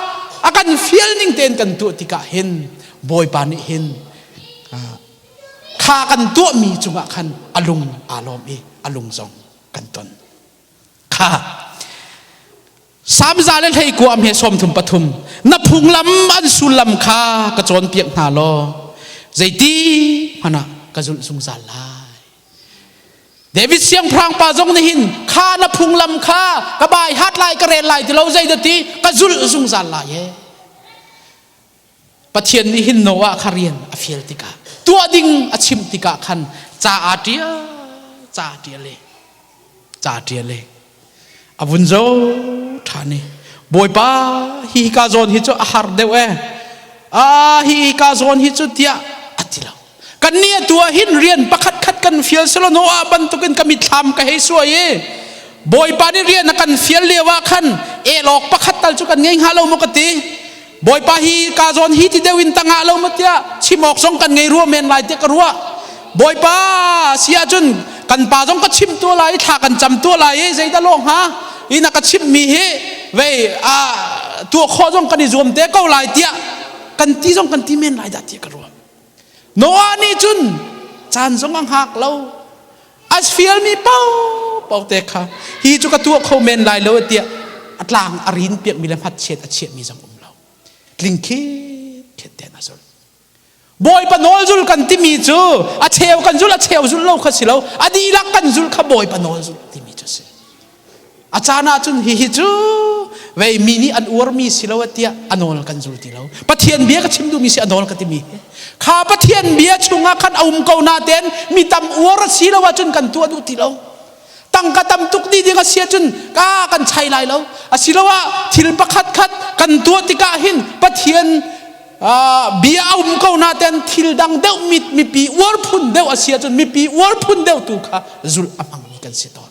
a kan fial ning tein kan tuah tikah hin Bawipa nih hin Kha kan tuahmi cungah khan a lung aa lawm i a lung zong kan ton. Kha Salm 119 he 33 na phunglam an sullam kha ka cawnpiak hna law zeiti hmanh ah ka zulh zungzal lai. David siangpahrang pa zong nih hin kha na phunglam kha ka bai hat lai ka rel lai ti lo zei dah ti ka zulh zungzal lai e. Pathian nih hin Noah kha rian a fial tikah tuah ding a chimh tikah khan ca aa ṭial ca aa ṭial i ca aa ṭial i a vun zo ṭhan i Bawipa hi ka zawn hi cu a har deuh e a hi ka zawn hi cu tiah a ti lo kan nih atu ah hin rian pakhat khat kan fial selaw Noah bantukin ka mitthlam ka hei suai i Bawipa nih rian a kan fial lio ah khan elawk pakhat tal cu kan ngei hnga lo maw ka ti Bawipa hi ka zawn hi ti deuh in tangah lo maw tiah chim awk zong kan ngei rua men lai tiah ka ruah. Bawipa si ahcun kan pa zong ka chim tua lai i thla kan cam tua lai i zeidah lawh hnga i na ka chimhmi hi vei a tuah khawh zong kan i zuam te ko lai tiah kan ti zong kan ti men lai dah tiah ka ruah. Noah nih cun caan zong a hngak lo a fialmi paohpaoh te kha hi cu ka tuah kho men lai lo tiah a tlang a rin piakmi le hmatchiat a chiahmi zong um lo tling khit khet ten a zul Bawipa nawl zul kan timi cu a cheu kan zul a cheu zul lo kha si lo a dihlak kan zul kha Bawipa nawl zul timi cu si A caan ahcun hihi cu vei mi nih an uarmi si lo tiah a nawl kan zul ti lo. Pathian bia ka chim duhmi si a nawl ka timi. Kha Pathian bia chungah khan a um ko natein mi tam uar a si lo ahcun kan tuah duh ti lo. Tangka tam tuk dih ding a si ahcun ka kan chai lai lo. Asiloah thil pakhat khat kan tuah tikah hin Pathian bia a um ko natein thil dang deuh mipi uar phun deuh a si ahcun mipi uar phun deuh tu kha zulh a hmangmi kan si tawn.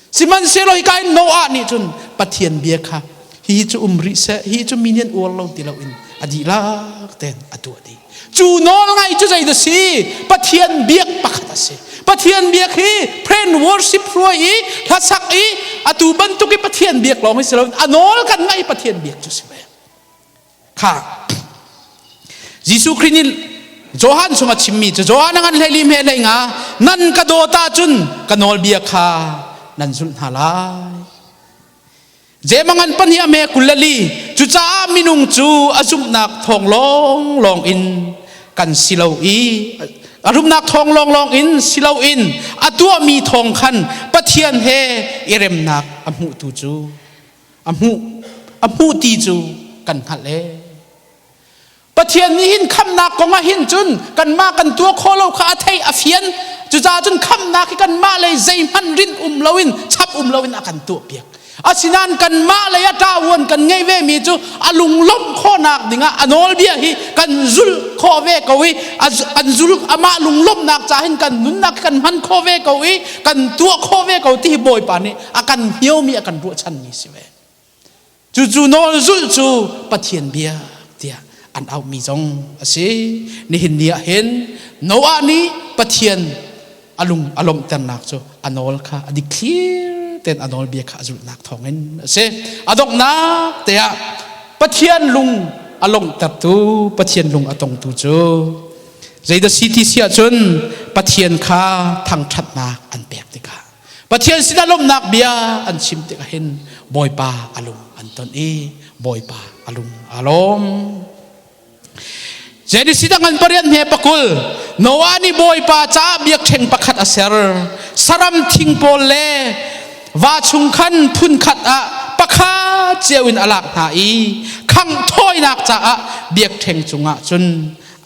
Sihmanhsehlaw hika in Noah nih cun Pathian bia kha hi cu um rih seh, hi cu mi nih an uar lo ti loin a dihlak tein a tuah dih. Cu nawl ngai cu zei dah si? Pathian biak pakhat a si. Pathian biak hi friend worship hruai i hlasak i atu bantuk i Pathian biak lawng hi si loin a nawl kan ngaih Pathian biak cu si ve. Kha Jesuh Khrih nih Johan chung a chimmi cu Johan a ngan hlei he hlei nga nan ka dawt ahcun ka nawlbia kha nan zulh hna lai. Jemangan pahnih a me 22 cucaah minung cu a zumhnak thawng lawnglawng in kan si lo i a rumnak thawng lawnglawng in si loin a tuahmi thawng khan Pathian he i remnak a hmuhtu cu a hmuh a hmuh ti cu kan hngalh ee. Pathian nih hin khamnak kong ah hin cun kanmah kan tuah khawh lo kha a theih a fian. Cucaah cun khamnak hi kanmah lei zeihmanh rinh um loin chap um loin a kan tuahpiak. Asinain kanmah lei a ṭavuan kan ngeih vemi cu a lunglawmh khawhnak dingah a nawlbia hi kan zulh khawh ve ko i an zul amah lunglawmhnak ca hin kan nunnak kan hman khawh ve ko i kan tuah khawh ve ko ti hi Bawipa nih a kan hiomi a kan ruahchanmi si ve. Cucu nawl zulh cu Pathian bia tiah an auhmi zong a si. Nihin ni ah hin Noah nih Pathian a lung a lawmhternak cu a nawl kha a dikthlir tein a nawlbia kha a zulhnak thawngin a si. A donghnak te ah Pathian lung a lawmhtertu, Pathian lung a tongtu cu zeidah si ti si ahcun Pathian kha thangṭhatnak an pek tikah Pathian sinah lawmhnak bia an chim tikah hin Bawipa a lung an ton i Bawipa a lung aa lawm. Genesis a ngan pariat hme pakul Noah nih Bawipa caah biakṭheng pakhat a ser. Saram thing pawl le va chung khan phun khat ah pakhat cio in a lak hna i khangh thawinak caah biakṭheng cungah cun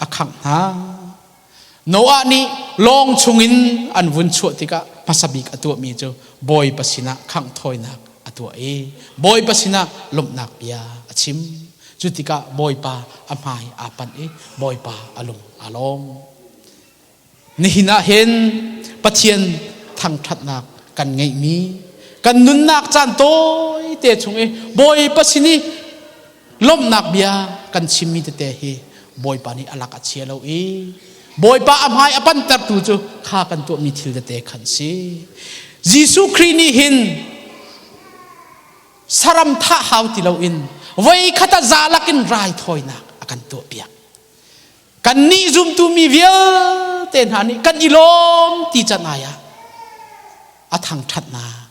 a khangh hna. Noah nih lawng chungin an vun chuah tikah hmasa bik a tuahmi cu Bawipa sinah khangh thawinak a tuah i Bawipa sinah lawmhnak bia a chim. Cu tikah Bawipa a hmai aa panh i Bawipa a lung aa lawm. Nihin ah hin Pathian thangṭhatnak kan ngeihmi kan nunnak caan tawite chung i Bawipa sin i lawmhnak bia kan chimmi tete hi Bawipa nih a lak a chia lo i Bawipa a hmai a pantertu cu kha kan tuahmi thil tete khan si. Jesuh Khrih nih hin saram thah hau ti loin voi khat a zalak in raithawinak a kan tuahpiak. Kannih zumtu mi vialte hna nih kan i lawm ti can ai ah a thangṭhatnak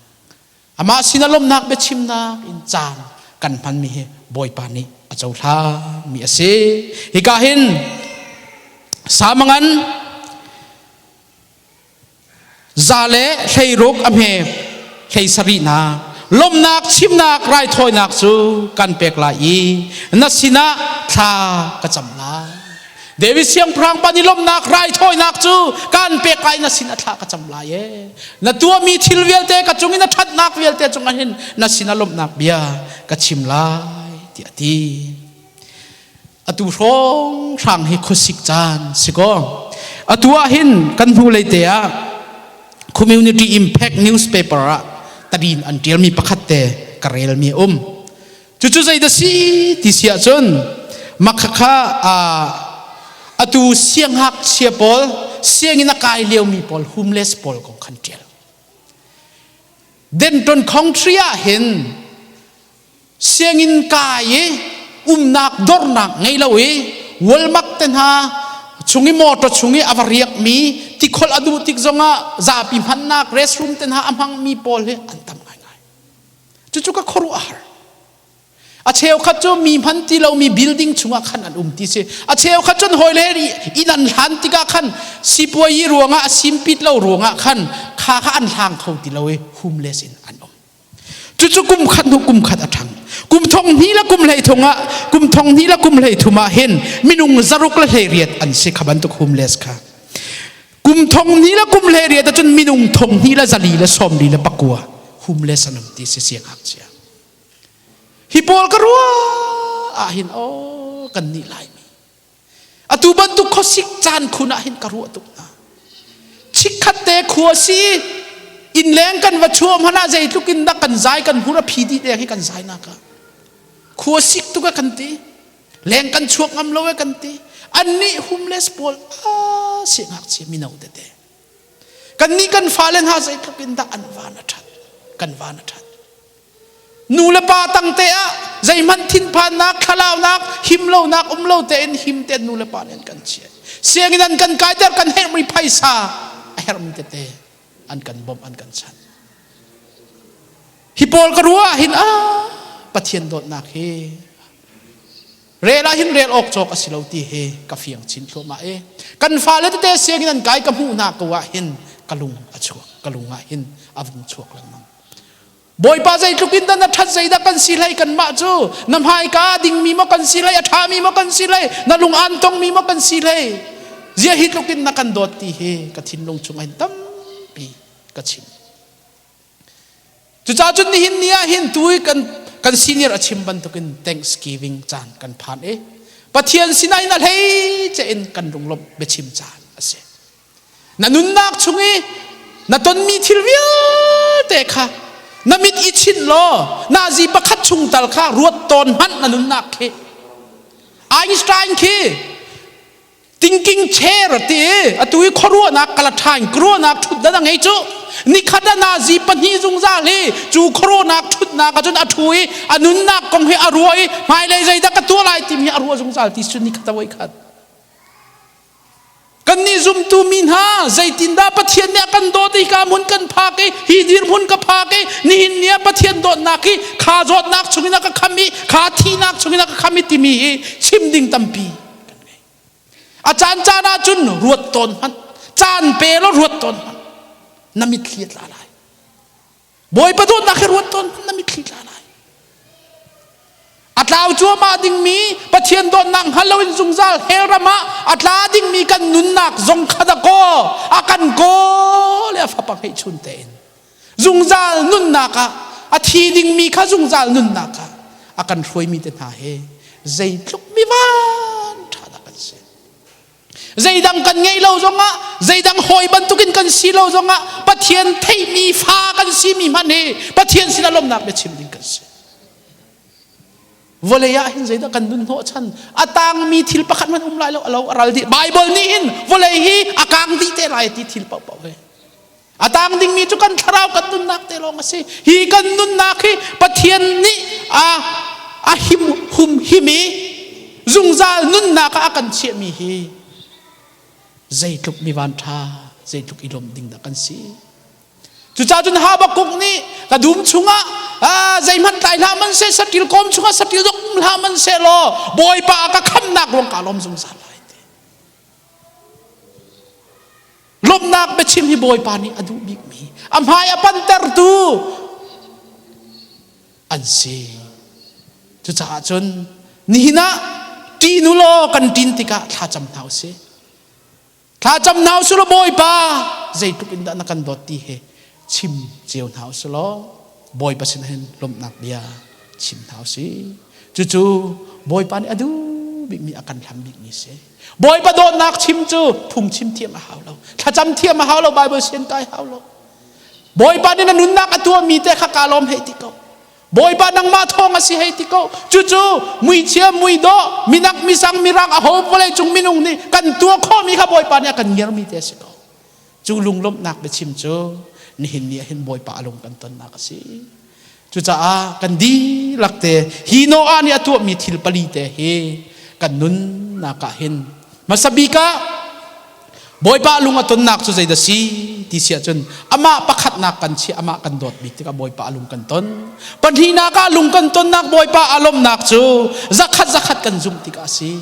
Amah sin a lawmhnak biachimnak in caan kan hmanmi hi Bawipa nih a cohlangmi a si. Hika hin Samangan za le 16 a hme 17nak lawmhnak chimnak raithawinak cu kan pek lai i na sinah thla ka cam lai. David siangpahrang pa nih lawmhnak raithawinak cu kan pek lai na sin a thla ka cam lai e. Na tuahmi thil vialte ka cung i na ṭhatnak vialte cungah hin na sin a lawmhnak bia ka chim lai tiah a ti. Atu hrawng hrang hi khuasik caan si kaw. Atu ah hin kan hnulei te ah Community Impact newspaper ah tadin an ṭialmi pakhat te ka relmi a um. Cucu zeidah si ti si ahcun makhakha atu siangngakchia pawl sianginn a kai liomi pawl homeless pawl kong khan ṭial. Denton Country ah hin sianginn kai i umnak dornak ngei lo i Walmart te hna chung i motor chung i a va riakmi tikhol a duh tik zongah zapi hmannak restroom te hna a hmangmi pawl hi an tam ngaingai. Cucu ka khuaruah a har. A cheukhat cu mi hman ti lomi building chungah khan an um ti si. A cheukhat cun hawile inn an hlan tikah khan sipuayi ruangah a simpit lo ruangah khan kha kha an hlang kho ti lo i homeless in an um. Cucu kum khat hnu kum khat a ṭhang. Kum thong hnih le kum hlei thong ah kum thong hnih le kum hlei thum ah hin minung 618 an si kha bantuk homeless kha. Kum thong hnih le kum 18 ahcun minung thong hnih le zali le sawm li le pakua homeless an um ti si siangngakchia. Hi pawl ka ruah ah hin aw kan nih Laimi. Atu bantuk khuasik caan khun ah hin ka ruah tuk hna. Chikkhat te khua si innleng kan va chuah hmanh ah zeitluk in dah kan zai kan hmur a phi dih deng hi kan zai nak ah. Khua sik tuk a kan ti. Leng kan chuak ngam lo e kan ti. Annih homeless pawl a siangngakchia mino tete. Kannih kan fale hna zeitluk in dah an van a ṭhat. Kan van a ṭhat. Nu le pa tang te ah zeihmanh thinphannak, thlalaunak, himlonak um lo tein him tein nu le pa nih an kan chiah. Sianginn an kan kaiter kan herhmi phaisa a herhmi tete an kan bawmh an kan chanh. Hi pawl ka ruah hin ah Pathian dawtnak hi. Rel ah hin rel awk cawk a si lo ti hi ka fiang chin thluahmah i kan fale tete sianginn an kai ka hmuh hna ko ah hin ka lung a chuak, ka lung ah hin a vung chuak lengmang. Bawipa, zeitluk in dah na ṭhat, zeidah kan si hlei kanmah cu, na hmaika a dingmi maw kan si hlei, a ṭhami maw kan si hlei, na lung aan tongmi maw kan si hlei, zia hi tluk in na kan dawt ti hi ka thinlung chung ah hin tampi ka chim. Cucaah cun nihin ni ah hin tu i kan senior a chim bantukin Thanksgiving caan kan phan i Pathian sinah in a hlei ce in kan lunglawmh biachim caan a si. Na nunnak chung i na tonmi thil vialte kha na mit i chinh law nazi pakhat chung tal kha ruat tawn hmanh na nunnak khi. Einstein khi thinking chair ti i atu i khuaruahnak kalathain khuaruahnak ṭhutdan a ngei cu. Nikhat ah nazi pahnih zungzal hi cu khuaruahnak ṭhutnak ahcun a ṭhu i a nunnak kong hi a ruah i hmailei zeidah ka tuah lai timi hi a ruah zungzal ti cu nikhat a voikhat. Kannih zumtu mi hna, zeitindah Pathian nih a kan dawt i ka hmun kan phak i hi dirhmun ka phak i nihin ni ah Pathian dawtnak hi kha zawtnak chungin a ka kham i kha thihnak chungin a ka kham i timi hi chim ding tampi kan ngei. A caan caan ah cun ruat tawn hmanh, caan pe law ruat tawn hmanh, na mitthli a tla lai. Bawipa dawtnak hi ruat tawn na mitthli tla lai. A tlau cuahmah dingmi Pathian dawtnak hngal loin zungzal hell ram ah a tla dingmi kan nunnak zong kha da kaw a kan kawl i a fapa ngeihchun tein zungzal nunnak ah a thi dingmi kha zungzal nunnak ah a kan hruaimi te hna he zeitluk mi van ṭha dah kan si. Zeidang kan ngeih lo zongah, zeidang hawi bantukin kan si lo zongah, Pathian theihmi fa kan simi hmanh hi Pathian sinah lawmhnak biachim ding kan si. Vawlei ah hin zeidah kan nun hnawh chan a tangmi thil pakhat hmanh um lai lo, a lo a ral dih. Bible nih hin vawlei hi a kang dih te lai ti thil paohpaoh hi. A tang dingmi cu kan thlarau kan nunnak te lawng a si. Hi kan nunnak hi Pathian nih a a him hum him i zungzal nunnak ah a kan chiahmi hi zeitluk mi van ṭha, zeitluk i lawmh ding dah kan si. Cucaah cun Habakkuk nih ka dum chungah zeihmanh tlai hlah man seh, saṭil kawm chungah saṭil zong um hlah man seh law Bawipa a ka khamnak ruang kaa lawm zungzal lai ti. Lawmhnak biachim hi Bawipa nih a duh bikmi, a hmai a pantertu an si. Cucaah cun nihin ah ṭin u law kan ṭin tikah thlacam hna usih. Thlacam hna usih law Bawipa zeitluk in dah na kan dawt ti hi chim cio hna usih law Bawipa sin hin lawmhnak bia chim hna usih. Cucu Bawipa nih a duh bikmi, a kan hlam bikmi si. Bawipa dawtnak chim cu phungchim thiam a hau lo. Thlacam thiam a hau lo, Bible sian kai hau lo. Bawipa nih na nunnak a tuahmi te kha kaa lawm hei ti ko. Bawipa nangmah thawng a si hei ti ko. Cucu muichia, muidawh, minak, misang, mirang, aho vawlei cung minung nih kan tuah khawhmi kha Bawipa nih a kan ngiarmi te a si ko. Cu lunglawmhnak biachim cu nihin ni ah hin Bawipa a lung kan tonnak a si. Cucaah kan dihlak te hi Noah nih a tuahmi thil pali te hi kan nunnak ah hin hmasa bik ah Bawipa lung a tonnak cu zeidah si ti si ahcun amah pakhatnak kan chiah, amah kan dawt bik tikah Bawipa a lung kan ton. Pahnihnak ah lung kan tonnak Bawipa a lawmhnak cu zakhat zakhat kan zumh tikah a si.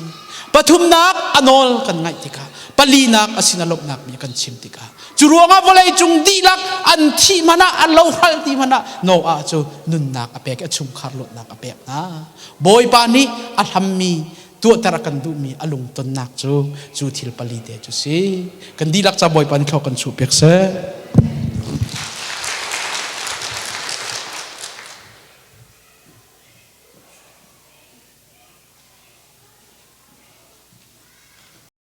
Pathumnak a nawl kan ngaih tikah, palinak a sin a lawmhnak bia kan chim tikah, cu ruangah vawlei cung dihlak an thih hmanh ah, an lohral ti hmanh ah Noah cu nunnak a pek i a chungkhar luatnak a pek hna. Bawipa nih a hlammi tuahter a kan duhmi a lungtonnak cu cu thil pali te cu si. Kan dihlak ca Bawipa nih thlawh kan chuh piak seh.